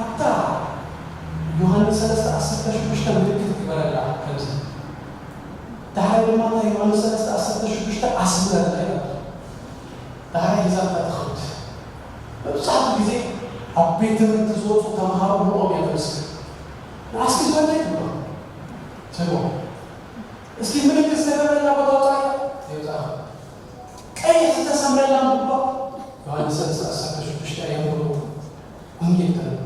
ኣብታ ዮሃንስ ሰለስተ ዓሰርተ ሽዱሽተ ምልክት ግበረላ ከምዚ። ዳሕራይ ድማ እታ ዮሃንስ ሰለስተ ዓሰርተ ሽዱሽተ ኣስምረላ ኢላ። ዳሕራይ ሒዛታ ትኸውድ። መብዛሕትኡ ግዜ ኣብ ቤት ትምህርቲ ዝወፁ ተምሃሮ ብኦም እያ ተመስግን። ንኣስኪ ዝበለ ይግባ ትብሎ። እስኪ ምልክት ዝተገበረላ ቦታ ውፃ የውፃ። ቀይሕ ዝተሰምረላ ምባ ዮሃንስ ሰለስተ ዓሰርተ ሽዱሽተ የንብሮ። ወንጌል ተለክ።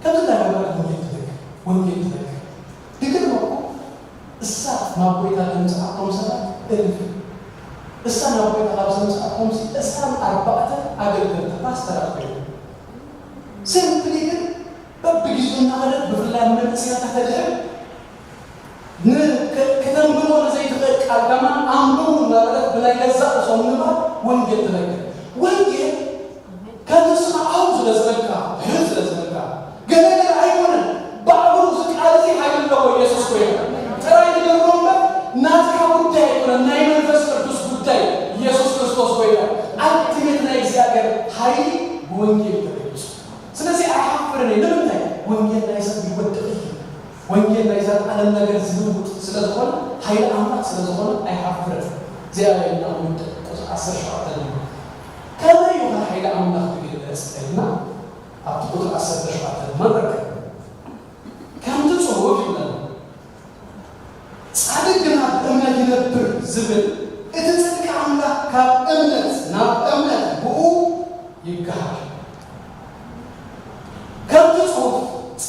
ከምዚ እንዳገበረት ወንጌል ተለክ። ወንጌል ተለክ። ድግል እኮ እሳ ናብ ጎይታ ለምፅኣቶም ሰባት እልፍ። እሳ ናብ ጎይታ ካብ ዘምፅኣቶም ሲ ዕስራን ኣርባዕተን ኣገልገልቲ ፓስተራት ኮይኑ። ሲምፕሊ ግን በብጊዜኡ እናኸደት ብፍላይ ኣብ መንእሰያት ተድሕር ን-፣ ከ-፣ ከተንብቦ ንዘይትኽእል ቃል ከማን ኣንብቡ እናበለት ብናይ ገዛእ ርእሶም ንባብ ወንጌል ትነግር። ወንጌል ከምዚ ስኻ ዓው ስለ ዝበልካ፣ ድሕር ስለ ዝበልካ፣ ገለ ገለ ኣይኮነን። ባዕሉ እዚ ቃል እዚ ሓይሊ ኣለዎ። ኢየሱስ ጎይታ። ጥራይ ንገብሮ እምበር ናትካ ጉዳይ ኣይኮነን፣ ናይ መንፈስ ቅዱስ ጉዳይ። ኢየሱስ ክርስቶስ ጎይታ። ኣልቲሜት ናይ እግዚኣብሔር ሓይሊ ብወንጌል ተገሊጹ። ስለዚ ኣይሓፍርን እየ። ንምንታይ? ወንጌል ናይ ሰብ ይወድቕ እዩ። ወንጌል ናይ ዘላለም ነገር ዝልውጥ ስለ ዝኾነ፣ ሓይሊ ኣምላኽ ስለ ዝኾነ ኣይሓፍርን። እዚኣ ኢና ንውድቕ። ቁጽሪ ዓሰርተ ሸውዓተ ድማ ከመይ እዩ ሓይሊ ኣምላኽ ዝግለጽ ኢልና ኣብቲ ቁጽሪ ዓሰርተ ሸውዓተ ድማ ንርከብ። ከምቲ ጽሑፍ ይብለና፣ ጻድቅ ግና ብእምነት ይነብር ዝብል፣ እቲ ጽድቂ ኣምላኽ ካብ እምነት ናብ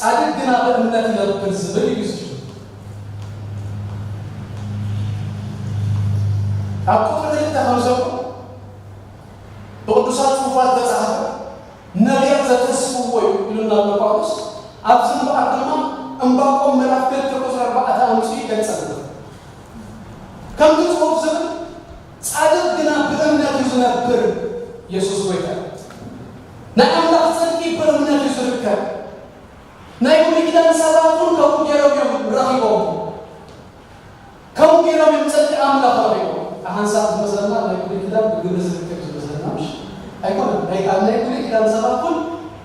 ጻድቅ ግና ብእምነት ይነብር ዝብል እዩ ዝጅምር። ኣብ ቁጥሪ ክልተ ከም ዘሎ ብቅዱሳት ጽሑፋት ዝተጻሕፈ ነቢያት ዘተስፍዎ እዩ ኢሉና ኣሎ ጳውሎስ። ኣብዚ እምበኣር ድማ ዕንባቆም ምዕራፍ ክልተ ቁጽሪ ኣርባዕተ ኣምጺኡ ይገልጸልና። ከምቲ ጽሑፍ ዝብል ጻድቅ ግና ብእምነት እዩ ዝነብር። የሱስ ጎይታ እዩ። ናይ ኣምላኽ ጽድቂ ብእምነት እዩ ዝርከብ። ናይ ብሉይ ኪዳን ሰባት እውን ከምኡ ገይሮም እዮም ረኺቦም። ከምኡ ገይሮም እዮም ጽድቂ ኣምላኽ ረኺቦም። ሓንሳብ ዝመስለና ናይ ብሉይ ኪዳን ብግብሪ ዝርከብ ዝመስለና ምሽ ኣይኮነን። ናይ ኣብ ናይ ብሉይ ኪዳን ሰባት እውን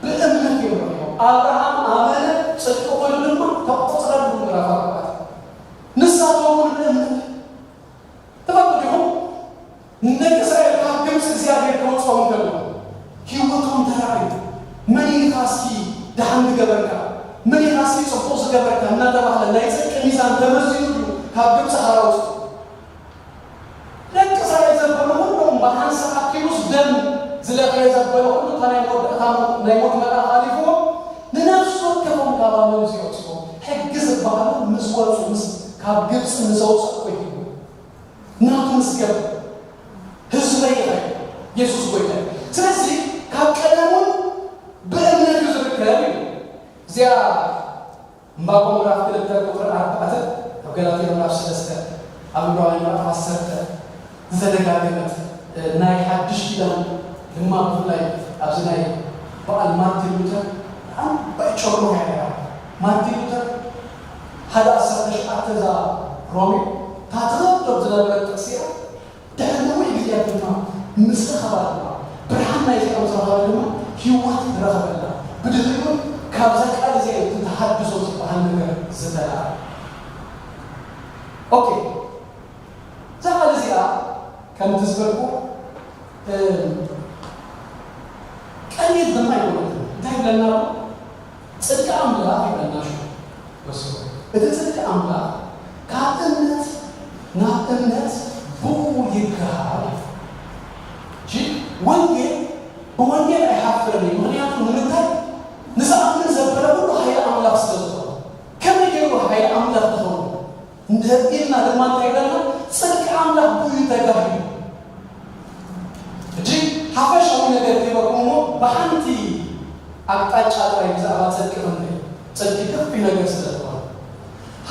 ብእምነት እዮም ረኺቦም። ኣብርሃም ኣመነ ጽድቂ ኮይኑ ድማ ተቆጽረሉ ምዕራፍ ኣርባዕተ። ንሳቶም እውን ብእምነት ትፈልጡ ዲኹም? ንደቂ እስራኤል ካብ ግብፂ እግዚኣብሔር ከውፅኦም ከሎ ህይወቶም ተራእዩ። መን ኢኻ እስኪ ደሓን ዝገበርካ? መን ኢኻ እስኪ ፅቡቕ ዝገበርካ? እናተባህለ ናይ ፅድቂ ሚዛን ተመዚኑ ድዩ ካብ ግብፂ ሓራ ወፅኡ? ደቂ እስራኤል ዘበሉ ኩሎም ብሓንሳብ ኣኪቡስ ደም ዝለኸየ ዘበለ ኩሉ እታ ናይ መወዳእታ ናይ ሞት መልኣኽ ኣሊፍዎ ንነፍሲ ወከፎም ካብ ኣመንዝዮ ኣውፅዎ። ሕጊ ዝበሃሉ ምስ ወፁ ምስ ካብ ግብፂ ንዘውፅእ ኮይኑ ናቱ ምስ ገበረ ህዝበይ ኢኻ ኢሉ የሱስ ጎይታ እዩ። ስለዚ ካብ ቀደም እውን ብእምነት እዩ ዝርከብ እዩ። እዚኣ ዕንባቆም ምዕራፍ ክልተ ቁፅሪ ኣርባዕተ፣ ኣብ ገላትያ ምዕራፍ ሰለስተ፣ ኣብ ዕብራውያን ምዕራፍ ዓሰርተ ዝተደጋገመት ናይ ሓድሽ ኪዳን ድማ ብፍላይ ኣብዚ ናይ በዓል ማርቲን ሉተር ዓባይ ጨርሞ እያ ነይራ። ማርቲን ሉተር ሓደ ዓሰርተ ሸውዓተ እዛ ሮሜ እታ ትኸብዶም ዝነበረት ጥቕሲ እያ። ድሕሪ ነዊሕ ግዜ ድማ ምስ ረኸባ ድማ ብርሃን ናይ ዚኣ ምስ ረኸበ ድማ ህይወት ረኸበላ። ብድሕሪኡ ካብዛ ቃል እዚኣ እዩ እቲ ተሃድሶ ዝበሃል ነገር ዝተላዕለ። ኦኬ፣ እዛ ቃል እዚኣ ከምቲ ዝበልኩ ቀሊል ድማ ኣይኮነትን። እንታይ ይብለና ኣሎ? ጽድቂ ኣምላኽ ይብለና ሽዑ። በስመ ኣብ። እቲ ጽድቂ ኣምላኽ ካብ እምነት ናብ እምነት ብኡ ይገሃር። እሺ፣ ወንጌል ብወንጌል ኣይሓፍርን እዩ። ምኽንያቱ ንምንታይ? ንዝኣምን ዘበለ ኩሉ ሓይሊ ኣምላኽ ስለ ዝኾነ። ከመይ ገይሩ ሓይሊ ኣምላኽ ዝኸውን? እንድሕር ኢልና ድማ እንታይ ይብለና? ጽድቂ ኣምላኽ ብኡ እዩ ተጋሂዱ። ሕጂ ሓፈሻዊ ነገር ክህበኩም እሞ ብሓንቲ ኣቅጣጫ ጥራይ ብዛዕባ ጽድቂ ክንርኢ። ጽድቂ ከፊ ነገር ስለ ዝኾነ።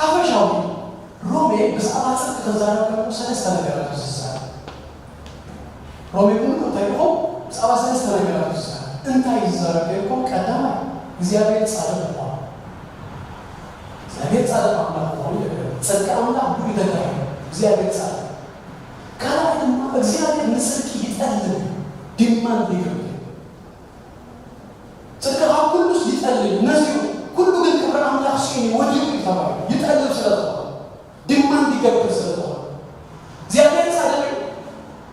ሓፈሻዊ ሮሜ ብዛዕባ ጽድቂ ክዛረብ ከሎ ሰለስተ ነገራት እዩ ዝዛረብ። ሮሜ ኩሉ እንታይ ኢኹም? ብዛዕባ ሰለስተ ነገራት እዩ ዝዛረብ። እንታይ እዩ ዝዛረብ ኢልኩም? ቀዳማይ እግዚኣብሔር ጻድቕ ምዃኑ። እግዚኣብሔር ጻድቕ ኣምላኽ ምዃኑ ይነግረና። ጽድቂ ኣምላኽ ብኡ እዩ ተጋሂዱ። እግዚኣብሔር ጻድቕ። ካልኣይ ድማ እግዚኣብሔር ንጽድቂ ይጠልብ፣ ዲማንድ ይገብር። ጽድቂ ካብ ኩሉስ ይጠልብ፣ ነዚኡ ኩሉ ግን ክብሪ ኣምላኽ ስኢኑ ወዲቑ እዩ ተባሂሉ። ይጠልብ ስለ ዝኾነ፣ ዲማንድ ይገብር ስለ ዝኾነ። እግዚኣብሔር ጻድቕ እዩ።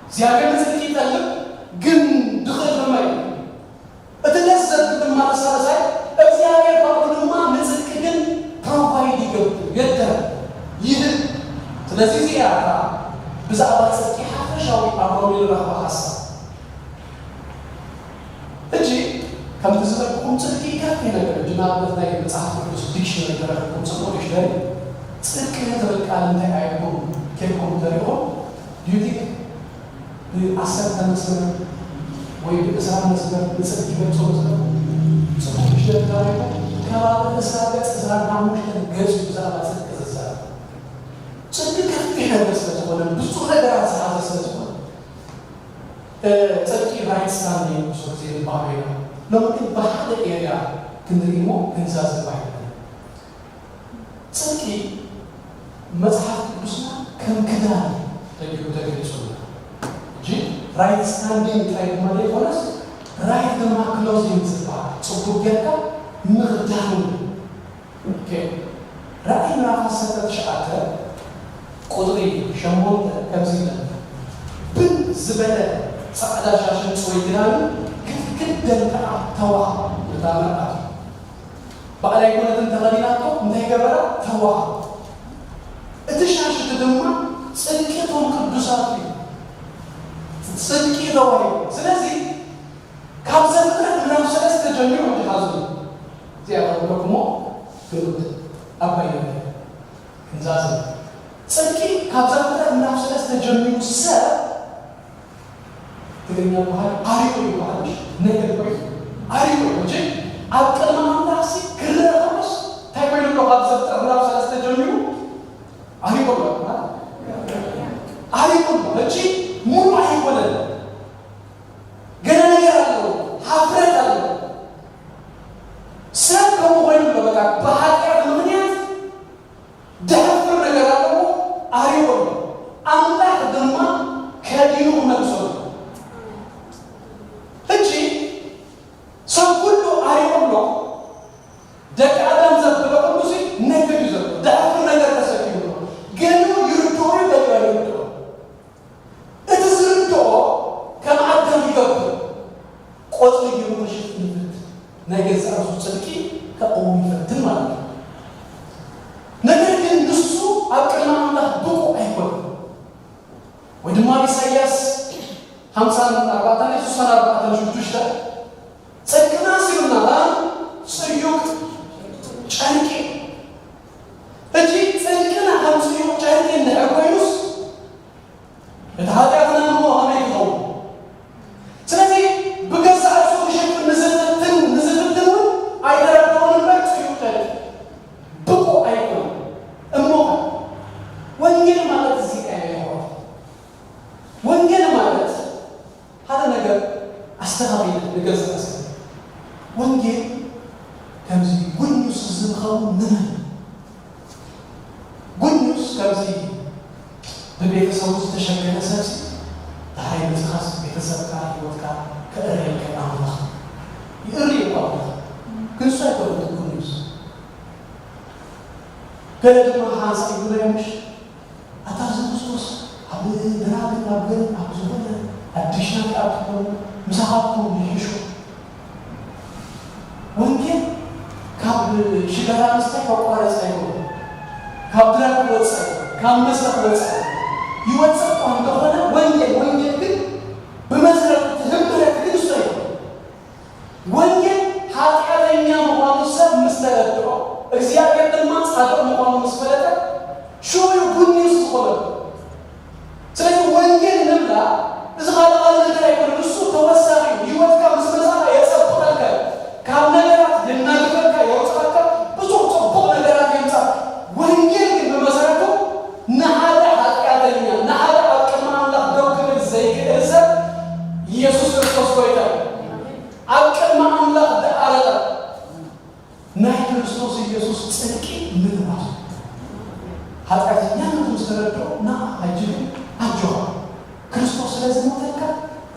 እግዚኣብሔር ንጽድቂ ይጠልብ፣ ግን ድኽእል ድማ እዩ። እቲ ደስ ዘብል ድማ ተሳለሳይ እግዚኣብሔር ባዕሉ ድማ ንጽድቂ ግን ፕሮቫይድ ይገብር፣ የድር፣ ይህብ። ስለዚ እዚኣ እያ ብዛዕባ ጽድቂ ሓፈሻዊ ኣብ ሮሜ ንረኽባ ሓሳብ። ሕጂ ከምቲ ዝበልኩኹም ጽድቂ ከፊ ነገር፣ ሕጂ ንኣብነት ናይ መጽሓፍ ቅዱስ ዲክሽነሪ ተረኺብኩም፣ ጽቡቕ ዲክሽነሪ፣ ጽድቂ ትብል ቃል እንታይ እያ ኢልኩም ኬድኩም እንተሪኹም፣ ዲዩ ቲንክ ብዓሰርተ መስመር ወይ ብዕስራ መስመር ንጽድቂ ይገልጾ መስመር ጽቡቕ ዲክሽነሪ ተረኺብኩም፣ ከባቢ ዕስራ ገጽ፣ ዕስራን ሓሙሽተን ገጽ እዩ ብዛዕባ ጽድቂ ዝዛረብ። ጽድቂ ከፊ ነገር ስለ ዝኾነ፣ ብዙሕ ነገራት ዝሓዘ ስለ ዝኾነ፣ እ፣ ጽድቂ ራይት ስታንዲንግ ብዙሕ ግዜ ንበሃሎ ኢና። ሎሚ ግን ብሓደ ኤርያ ክንርኢ እሞ ክንዛዘም ኣይኮነን። ጽድቂ መጽሓፍ ቅዱስና ከም ክዳን ተገይሩ ተገሊጹልና። ሕጂ ራይት ስታንዲንግ ጥራይ ድማ ዘይኮነስ፣ ራይት ድማ ክሎዚንግ ዝበሃል ጽቡቕ ጌርካ ምኽዳን እዩ። ኦኬ። ራእይ ምዕራፍ ዓሰርተ ትሽዓተ ቁጽሪ ሸሞንተ ከምዚ ይብል፣ ብን ዝበለ ጻዕዳ ሻሽን ጽሩይ ክዳንን ክትክደን ከኣ ተዋህባ። ነታ መርኣት ባዕላ ኣይኮነትን ተኸዲናቶ፣ እንታይ ገበራ? ተዋህባ። እቲ ሻሽ እቲ ድማ ጽድቂ እቶም ቅዱሳት እዩ። ጽድቂ ተዋሂቡ። ስለዚ ካብ ዘፍጥረት ምዕራፍ ሰለስተ ጀሚሩ እንተሓዙ እዚኣ ከብለኩሞ ክንውድእ ኣባይ ነገር ክንዛዘም። ጽድቂ ካብ ዘፍጥረት ምዕራፍ ሰለስተ ጀሚሩ ሰብ ትግርኛ በሃል ኣሪቑ ይበሃል። ነገር ኮይኑ ኣሪቑ እዩ። ሕጂ ኣብ ቅድሚ ኣምላኽሲ ክረአ ከሎስ እንታይ ኮይኑ ኣሎ? ካብ ዘፍጥረት ምዕራፍ ሰለስተ ጀሚሩ ኣሪቑ ኣሎ። ኣሪቑ ኣሎ። ሕጂ ሙሉ ኣይኮነን። ገለ ነገር ኣለዎ። ሓፍረት ኣለዎ። ሰብ ከምኡ ኮይኑ ኣሎ። በቃ ብሓጢኣት ምኽንያት ደሕፍር ነገር ኣለዎ። ኣሪቑ ኣሎ። ኣምላኽ ድማ ከዲኑ ክመልሶ ኣሎ። ሕጂ ሰብ ኩሉ ኣሪቑ ኣሎ። ደቂ ኣዳም ዘብለ ኩሉ ሲ ነገር እዩ ዘሎ። ደሕፍር ነገር ተሰኪሙ ኣሎ። ገሊኡ ይርድኦ እዩ፣ ገሊኡ ኣይርድኦ። እቲ ዝርድኦ ከም ኣዳም ይገብር። ቆጽሊ ገይሩ ክሽፍን ይፈትን። ናይ ገዛእ ርእሱ ጽድቂ ከቐውም ይፈትን ማለት እዩ። ነገር ግን ንሱ ኣብ ቅድሚ ኣምላኽ ብቑዕ ኣይኮነን። ወይ ድማ ኢሳይያስ ሓምሳን ኣርባዕተን ናይ ስሳን ኣርባዕተን ሽዱሽተ ጽድቅና ሲሉና ጽዩቕ ጨርቂ። ሕጂ ጽድቅና ከም ጽዩቕ ጨርቂ እንድሕር ኮይኑስ እቲ ሓጢኣትና እሞ ከመይ ክኸውን? ስለዚ ብገዛእ ርእሱ ክሽፍን ንዝፍትን ንዝፍትን እውን ኣይተረድኦን እምበር ጽዩቕ ጨርቂ ብቑዕ ኣይኮነን። እሞ ኸ ወንጌል ማለት እዚ ከ የሕዋት? ወንጌል ማለት ሓደ ነገር ኣስተኻኺለ ንገልጽ ኣስብ። ወንጌል ከምዚ ጉድ ኒውስ ዝኸውን ንመን እዩ? ጉድ ኒውስ ከምዚ ብቤተሰቡ ዝተሸገረ ሰብሲ ድሓይ መጺኻስ ቤተሰብካ ህይወትካ ከእርየልካ ኣምላኽ ይእሪ እኮ ኣምላኽ። ግን እሱ ኣይኮነን እቲ ጉድ ኒውስ። ገለ ድማ ሓንሳእ ይብሉ እዮም ምሽ ኣታ እዚ ክርስቶስ ኣብ ድራግን ኣብ ገን ኣብ ዝኾነ ኣዲሽናል ኣብ ትኾኑ ምሳኻትኩም ይሕሹ። ወንጌል ካብ ሽጋራ ምስታይ ከቋረጽ ኣይኮነን። ካብ ድራግ ክወጽእ ኣይኮነን። ካብ መስተ ክወጽእ ኣይኮነን። ይወጽእ እኳ እንተኾነ ወንጌል ወንጌል ግን ብመሰረት እቲ ህምረት ግን እሱ ኣይኮነን። ወንጌል ሓጢኣተኛ ምዃኑ ሰብ ምስ ተረድኦ፣ እግዚኣብሔር ድማ ጻድቕ ምዃኑ ምስ ፈለጠ፣ ሽዑ እዩ ጉድ ኒውስ ዝኾነሉ። ስለዚ ወንጌል ምብላዕ እዚ ካልእ ካልእ ነገር ኣይኮነን። ንሱ ተወሳኺ እዩ። ህይወትካ ምስ መጻእካ የጸብቐልካ እዩ። ካብ ነገራት የናግፈካ፣ የውጽኣካ፣ ብዙሕ ጽቡቕ ነገራት የምጻእ። ወንጌል ግን ብመሰረቱ ንሓደ ሓጢኣተኛ፣ ንሓደ ኣብ ቅድሚ ኣምላኽ ደው ክብል ዘይክእል ሰብ ኢየሱስ ክርስቶስ ጎይታ እዩ። ኣብ ቅድሚ ኣምላኽ ዝኣረገ ናይ ክርስቶስ ኢየሱስ ጽድቂ ምልባስ። ሓጢኣተኛነቱ ምስ ተረድኦ፣ ንዓ ሕጂ ግን ኣጆኻ፣ ክርስቶስ ስለ ዝሞተልካ፣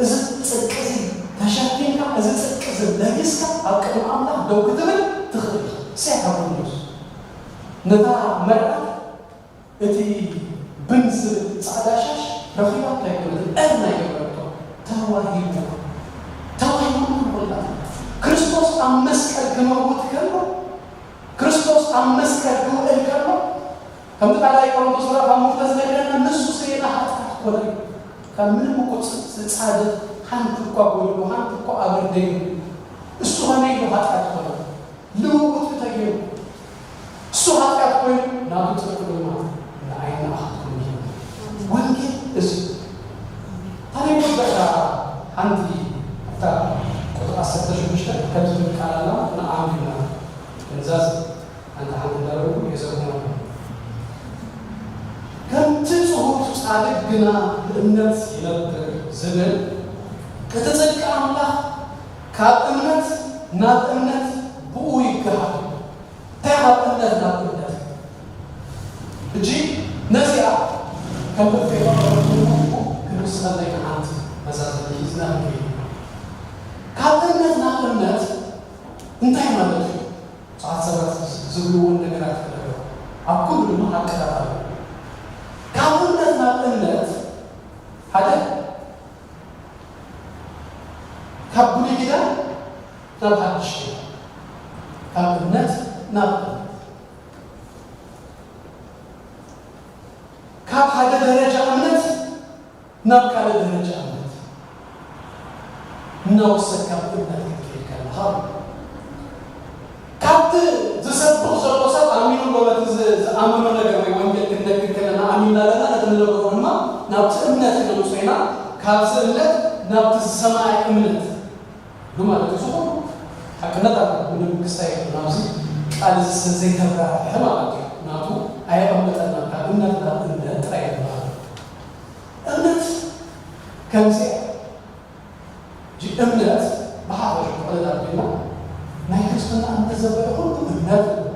እዚ ጽድቂ እዚ ተሸኪምካ፣ እዚ ጽድቂ እዚ ለቢስካ ኣብ ቅድሚ ኣምላኽ ደው ክትብል ትኽእል ኢኻ። ሰይ ሓጎስ ነታ መርዓት እቲ ብን ዝብል ጻዕዳ ሻሽ ረኺባቶ ኣይኮነትን፣ ዕርና ኣይገበረቶ። ተዋሂቡ፣ ተዋሂቡ ንኹላትና። ክርስቶስ ኣብ መስቀል ክመውት ከሎ፣ ክርስቶስ ኣብ መስቀል ክውዕል ከሎ፣ ከምቲ ካልኣይ ቆሮንቶስ ምዕራፍ ሓሙሽተ ዝነግረና፣ ንሱ ስሌና ሓጢኣት ኮነ። ካብ ምንም እኮ ዝ-፣ ዝጻድቕ ሓንቲ እኳ ጎይሉ፣ ሓንቲ እኳ ኣበርደዩ። እሱ ከመይ ኢሉ ሓጢኣት ኮነ? ልውውጥ ተገይሩ። እሱ ሓጢኣት ኮይኑ ናቱ ጽድቂ ድማ ንዓይና ኣኻትኩም ይህብ። ወንጌል እዚ ታሪክ በቃ ሓንቲ ኣብታ ቁጥሪ ዓሰርተ ሽዱሽተ ከም ዝብል ቃል ኣላ ንዓም ግና ክንዛዝ ሓንቲ ሓንቲ እንዳረጉ የዘርጉና። ከምቲ ጽሁፍ ጻድቅ ግና ብእምነት ይነብር ዝብል እቲ ጽድቂ ኣምላኽ ካብ እምነት ናብ እምነት ብኡ ይገሃድ። እንታይ ካብ እምነት ናብ እምነት? ሕጂ ነዚኣ ከም ብፌሮ ክንምስኸለይ ንሓንቲ መዛዘሚ ሒዝና ንከይድ። ካብ እምነት ናብ እምነት እንታይ ማለት እዩ? ብዙሓት ሰባት ዝብልዎ ነገራት ክነግሮ። ኣብ ኩሉ ድማ ሓቅታት ኣለዉ። ካብ እምነት ናብ እምነት ሓደ ካብ ብሉይ ኪዳን ናብ ሓድሽ ኪዳን፣ ካብ እምነት ናብ እምነት፣ ካብ ሓደ ደረጃ እምነት ናብ ካልእ ደረጃ እምነት እናወሰድካ ብእምነት ክትከይድ ከለኻ፣ ካብቲ ዝሰብኽ ዘሎ ኣምኖ ነገር ወይ ወንጌል ክንነግር ከለና ኣሚንና ኣለና፣ ነቲ ንነግሮ ድማ ናብቲ እምነት ክነምፅኦ ኢና፣ ካብዚ እምነት ናብቲ ዝሰማይ እምነት ማለት እዩ። ዝኾኑ ሓቅነት ኣሎ፣ ምንም ክስታይ የለን። ኣብዚ ቃል እዚ ስለ ዘይተብራርሐ ማለት እዩ። ናቱ ኣየቐምጠና፣ ካብ እምነት ናብ እምነት ጥራይ ይበሃል። እምነት ከምዚ እምነት ብሓፈሽ ክቕለል ኣቢልና ናይ ክርስትና እምነት ዘበለ ኩሉ እምነት እዩ።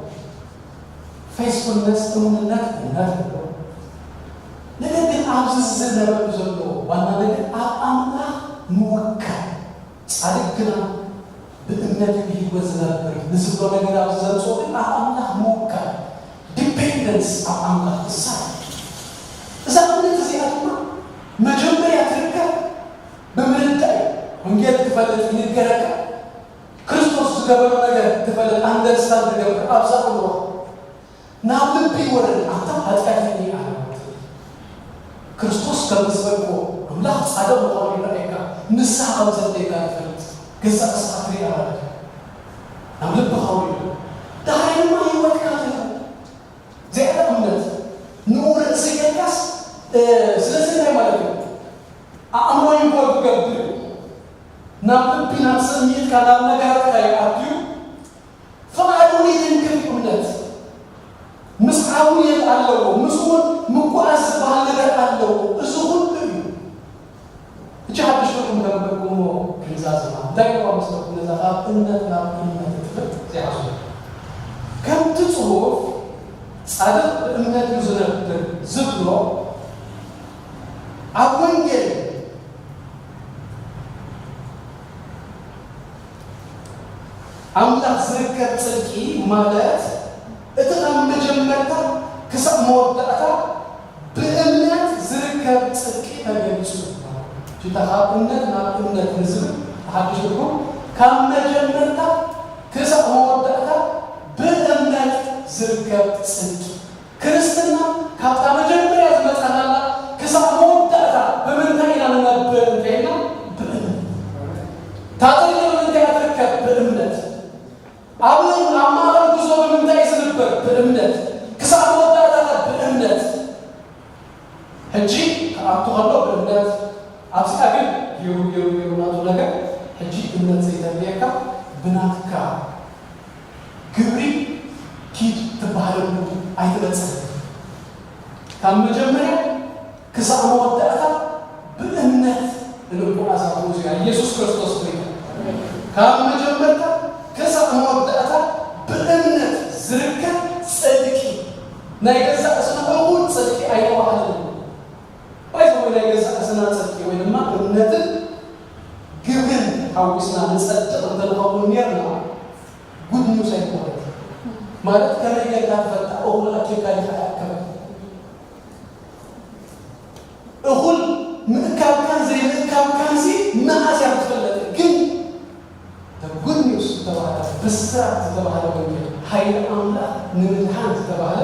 ፌስፉልነስ እምነት እምነት እዩ። ነገር ግን ኣብዚ ዝዝረበሉ ዘሎ ዋና ነገር ኣብ ኣምላኽ ምውካል፣ ጻድቅ ግና ብእምነት እዩ ብህይወት ዝነብር ንዝብሎ ነገር ኣብዚ ዘምፅኦ ግን ኣብ ኣምላኽ ምውካል፣ ዲፔንደንስ ኣብ ኣምላኽ ክሳብ እዛ እምነት እዚኣ ድማ መጀመርያ ትርከብ ብምርዳእ እዩ። ወንጌል ትፈልጥ ይንገረካ፣ ክርስቶስ ዝገበሮ ነገር ትፈልጥ፣ ኣንደርስታንድ ትገብር፣ ኣብዛ ኣእምሮ ናብ ልቢ ይወርድ። ኣታ ኃጢአተኛ ኣነ ክርስቶስ ከም ዝበልዎ ኣምላኽ ጻድቕ ምዃኑ ይረኣየካ፣ ንስሓ ከም ዘድልየካ ትፈልጥ፣ ገዛእ ርእስኻ ትርኢ ኣለካ። ናብ ልብኻ ወሪዱ። ዳሕራይ ድማ ህይወትካ ትህብ። እዚኣ እምነት ንኡ ርእሲ ጌርካስ፣ እ፣ ስለዚ እንታይ ማለት እዩ? ኣእምሮ ኢንቮልቭ ክገብር እዩ። ናብ ልቢ፣ ናብ ስምዒትካ፣ ናብ ነገራትካ ይኣትዩ። ፍቓዱ ይትንክፍ እዩ እምነት። ምስዓቡ የል ኣለዎ፣ ምስኡ ምጉዓዝ ዝበሃል ነገር ኣለዎ። እዚ ኩሉ እዩ። እቺ ሓድሽ ትርጉም ከንብበልኩሞ ክንዛዝማ። እንታይ ኢልዋ መስለኩም? ነዛ ካብ እምነት ናብ እምነት እትብል እዚኣ ዙ። ከምቲ ጽሑፍ፣ "ጻድቕ ብእምነት እዩ ዝነብር" ዝብሎ፣ ኣብ ወንጌል ኣምላኽ ዝርከብ ጽድቂ ማለት፣ እቲ ካብ መጀመርታ ክሳብ መወዳእታ ብእምነት ዝርከብ ጽድቂ ተገሊጹ። እቲ ካብ እምነት ናብ እምነት ንዝብል ብሓድሽ ትርጉም፣ ካብ መጀመርታ ክሳብ መወዳእታ ብእምነት ዝርከብ ጽድቂ። ክርስትና ካብታ መጀመርያ ዝመጻናላ ክሳብ መወዳእታ ብምንታይ ኢና ንነብር እንተኢልና፣ ብእምነት። እታ ጽድቂ ብምንታይ እያ ትርከብ? ብእምነት። ኣብ፣ ኣብ ማእከል ጉዞ ብምንታይ እዩ ዝንበር? ብእምነት። ክሳብ መወዳእታ ብእምነት። ሕጂ ክኣቱ ከሎ ብእምነት፣ ኣብዚኣ ግን ገይሩ፣ ገይሩ፣ ገይሩ ናቱ ነገር፣ ሕጂ እምነት ዘይተድልየካ ብናትካ ግብሪ ኪድ ትበሃለሉ ኣይትበጽሕን። ካብ መጀመርያ ክሳብ መወዳእታ ብእምነት እንጓዓዛ ጉዕዞ እያ። ኢየሱስ ክርስቶስ ጐይታ። ካብ መጀመርታ ክሳብ መወዳእታ ብእምነት ዝርከብ ጽድቂ፣ ናይ ገዛእ ርእስና እኹል ጽድቂ ኣይተባህለልን። ባይዘወይ ናይ ገዛእ ርእስና ጽድቂ ወይ ድማ እምነትን ግብርን ሓዊስና ንጸድቕ እንተንኸውን ኔርና፣ ጉድ ኒውስ ኣይኮነት። ማለት ከመይ ጌርካ ትፈልጣ? እኹል ኣኪብካ ዲኻ ይኣከብ? እኹል ምእካብካን ዘይምእካብካንሲ መዓስ እያ ክትፍለጥ? ግን ጉድ ኒውስ ዝተባህለ፣ ብስራት ዝተባህለ ወንጌል፣ ሓይሊ ኣምላኽ ንምድሓን ዝተባህለ፣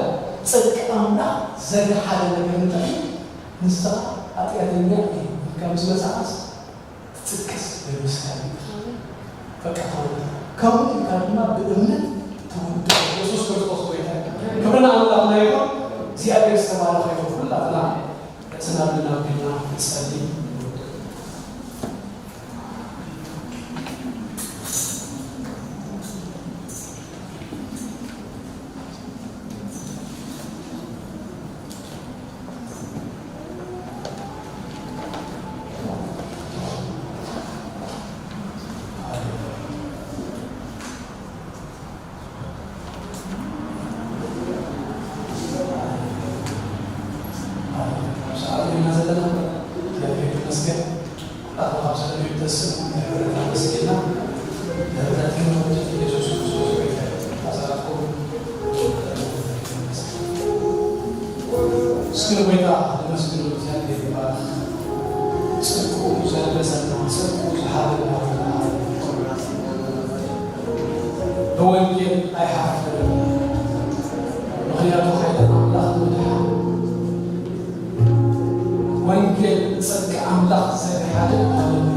ጽድቂ ኣምላኽ ዘግሓደ ነገር እንታይ እዩ? ንስኻ ኃጢአተኛ እየ ኢልካ ምስ መጻእካስ ትጽቅስ ብምስጋና። በቃ ተወልደ። ከምኡ ኢልካ ድማ ብእምነት ተወልደ። ኢየሱስ ክርስቶስ ጐይታ እዩ። ክብሪ ንኣምላኽና ይኹን። እግዚኣብሔር ዝተባረኸ ይኹን። ኩላትና ርእስና ብድና ኣቢልና ንጸሊ። ሰዓት ኢና ዘለና። እግዚኣብሔር ይመስገን። ኣምላኽ ኣብ ዘመኑ ይደስም። እግዚኣብሔር ኣመስግና። ምሕረት ግን ወልድ ኢየሱስ ክርስቶስ ሆይ፣ ኣዛራኩም እስኪ ንጎይታ ነመስግኖ። እግዚኣብሔር ይባረክ። ጽድቁ ዘልበሰና፣ ጽድቁ ዝሃበና፣ ብወንጌል ኣይሓፍርን። ምኽንያቱ ሓይሊ ኣምላኽ ምድሓን። ወንጌል ጽድቂ ኣምላኽ ዘግሓደ ማለት እዩ።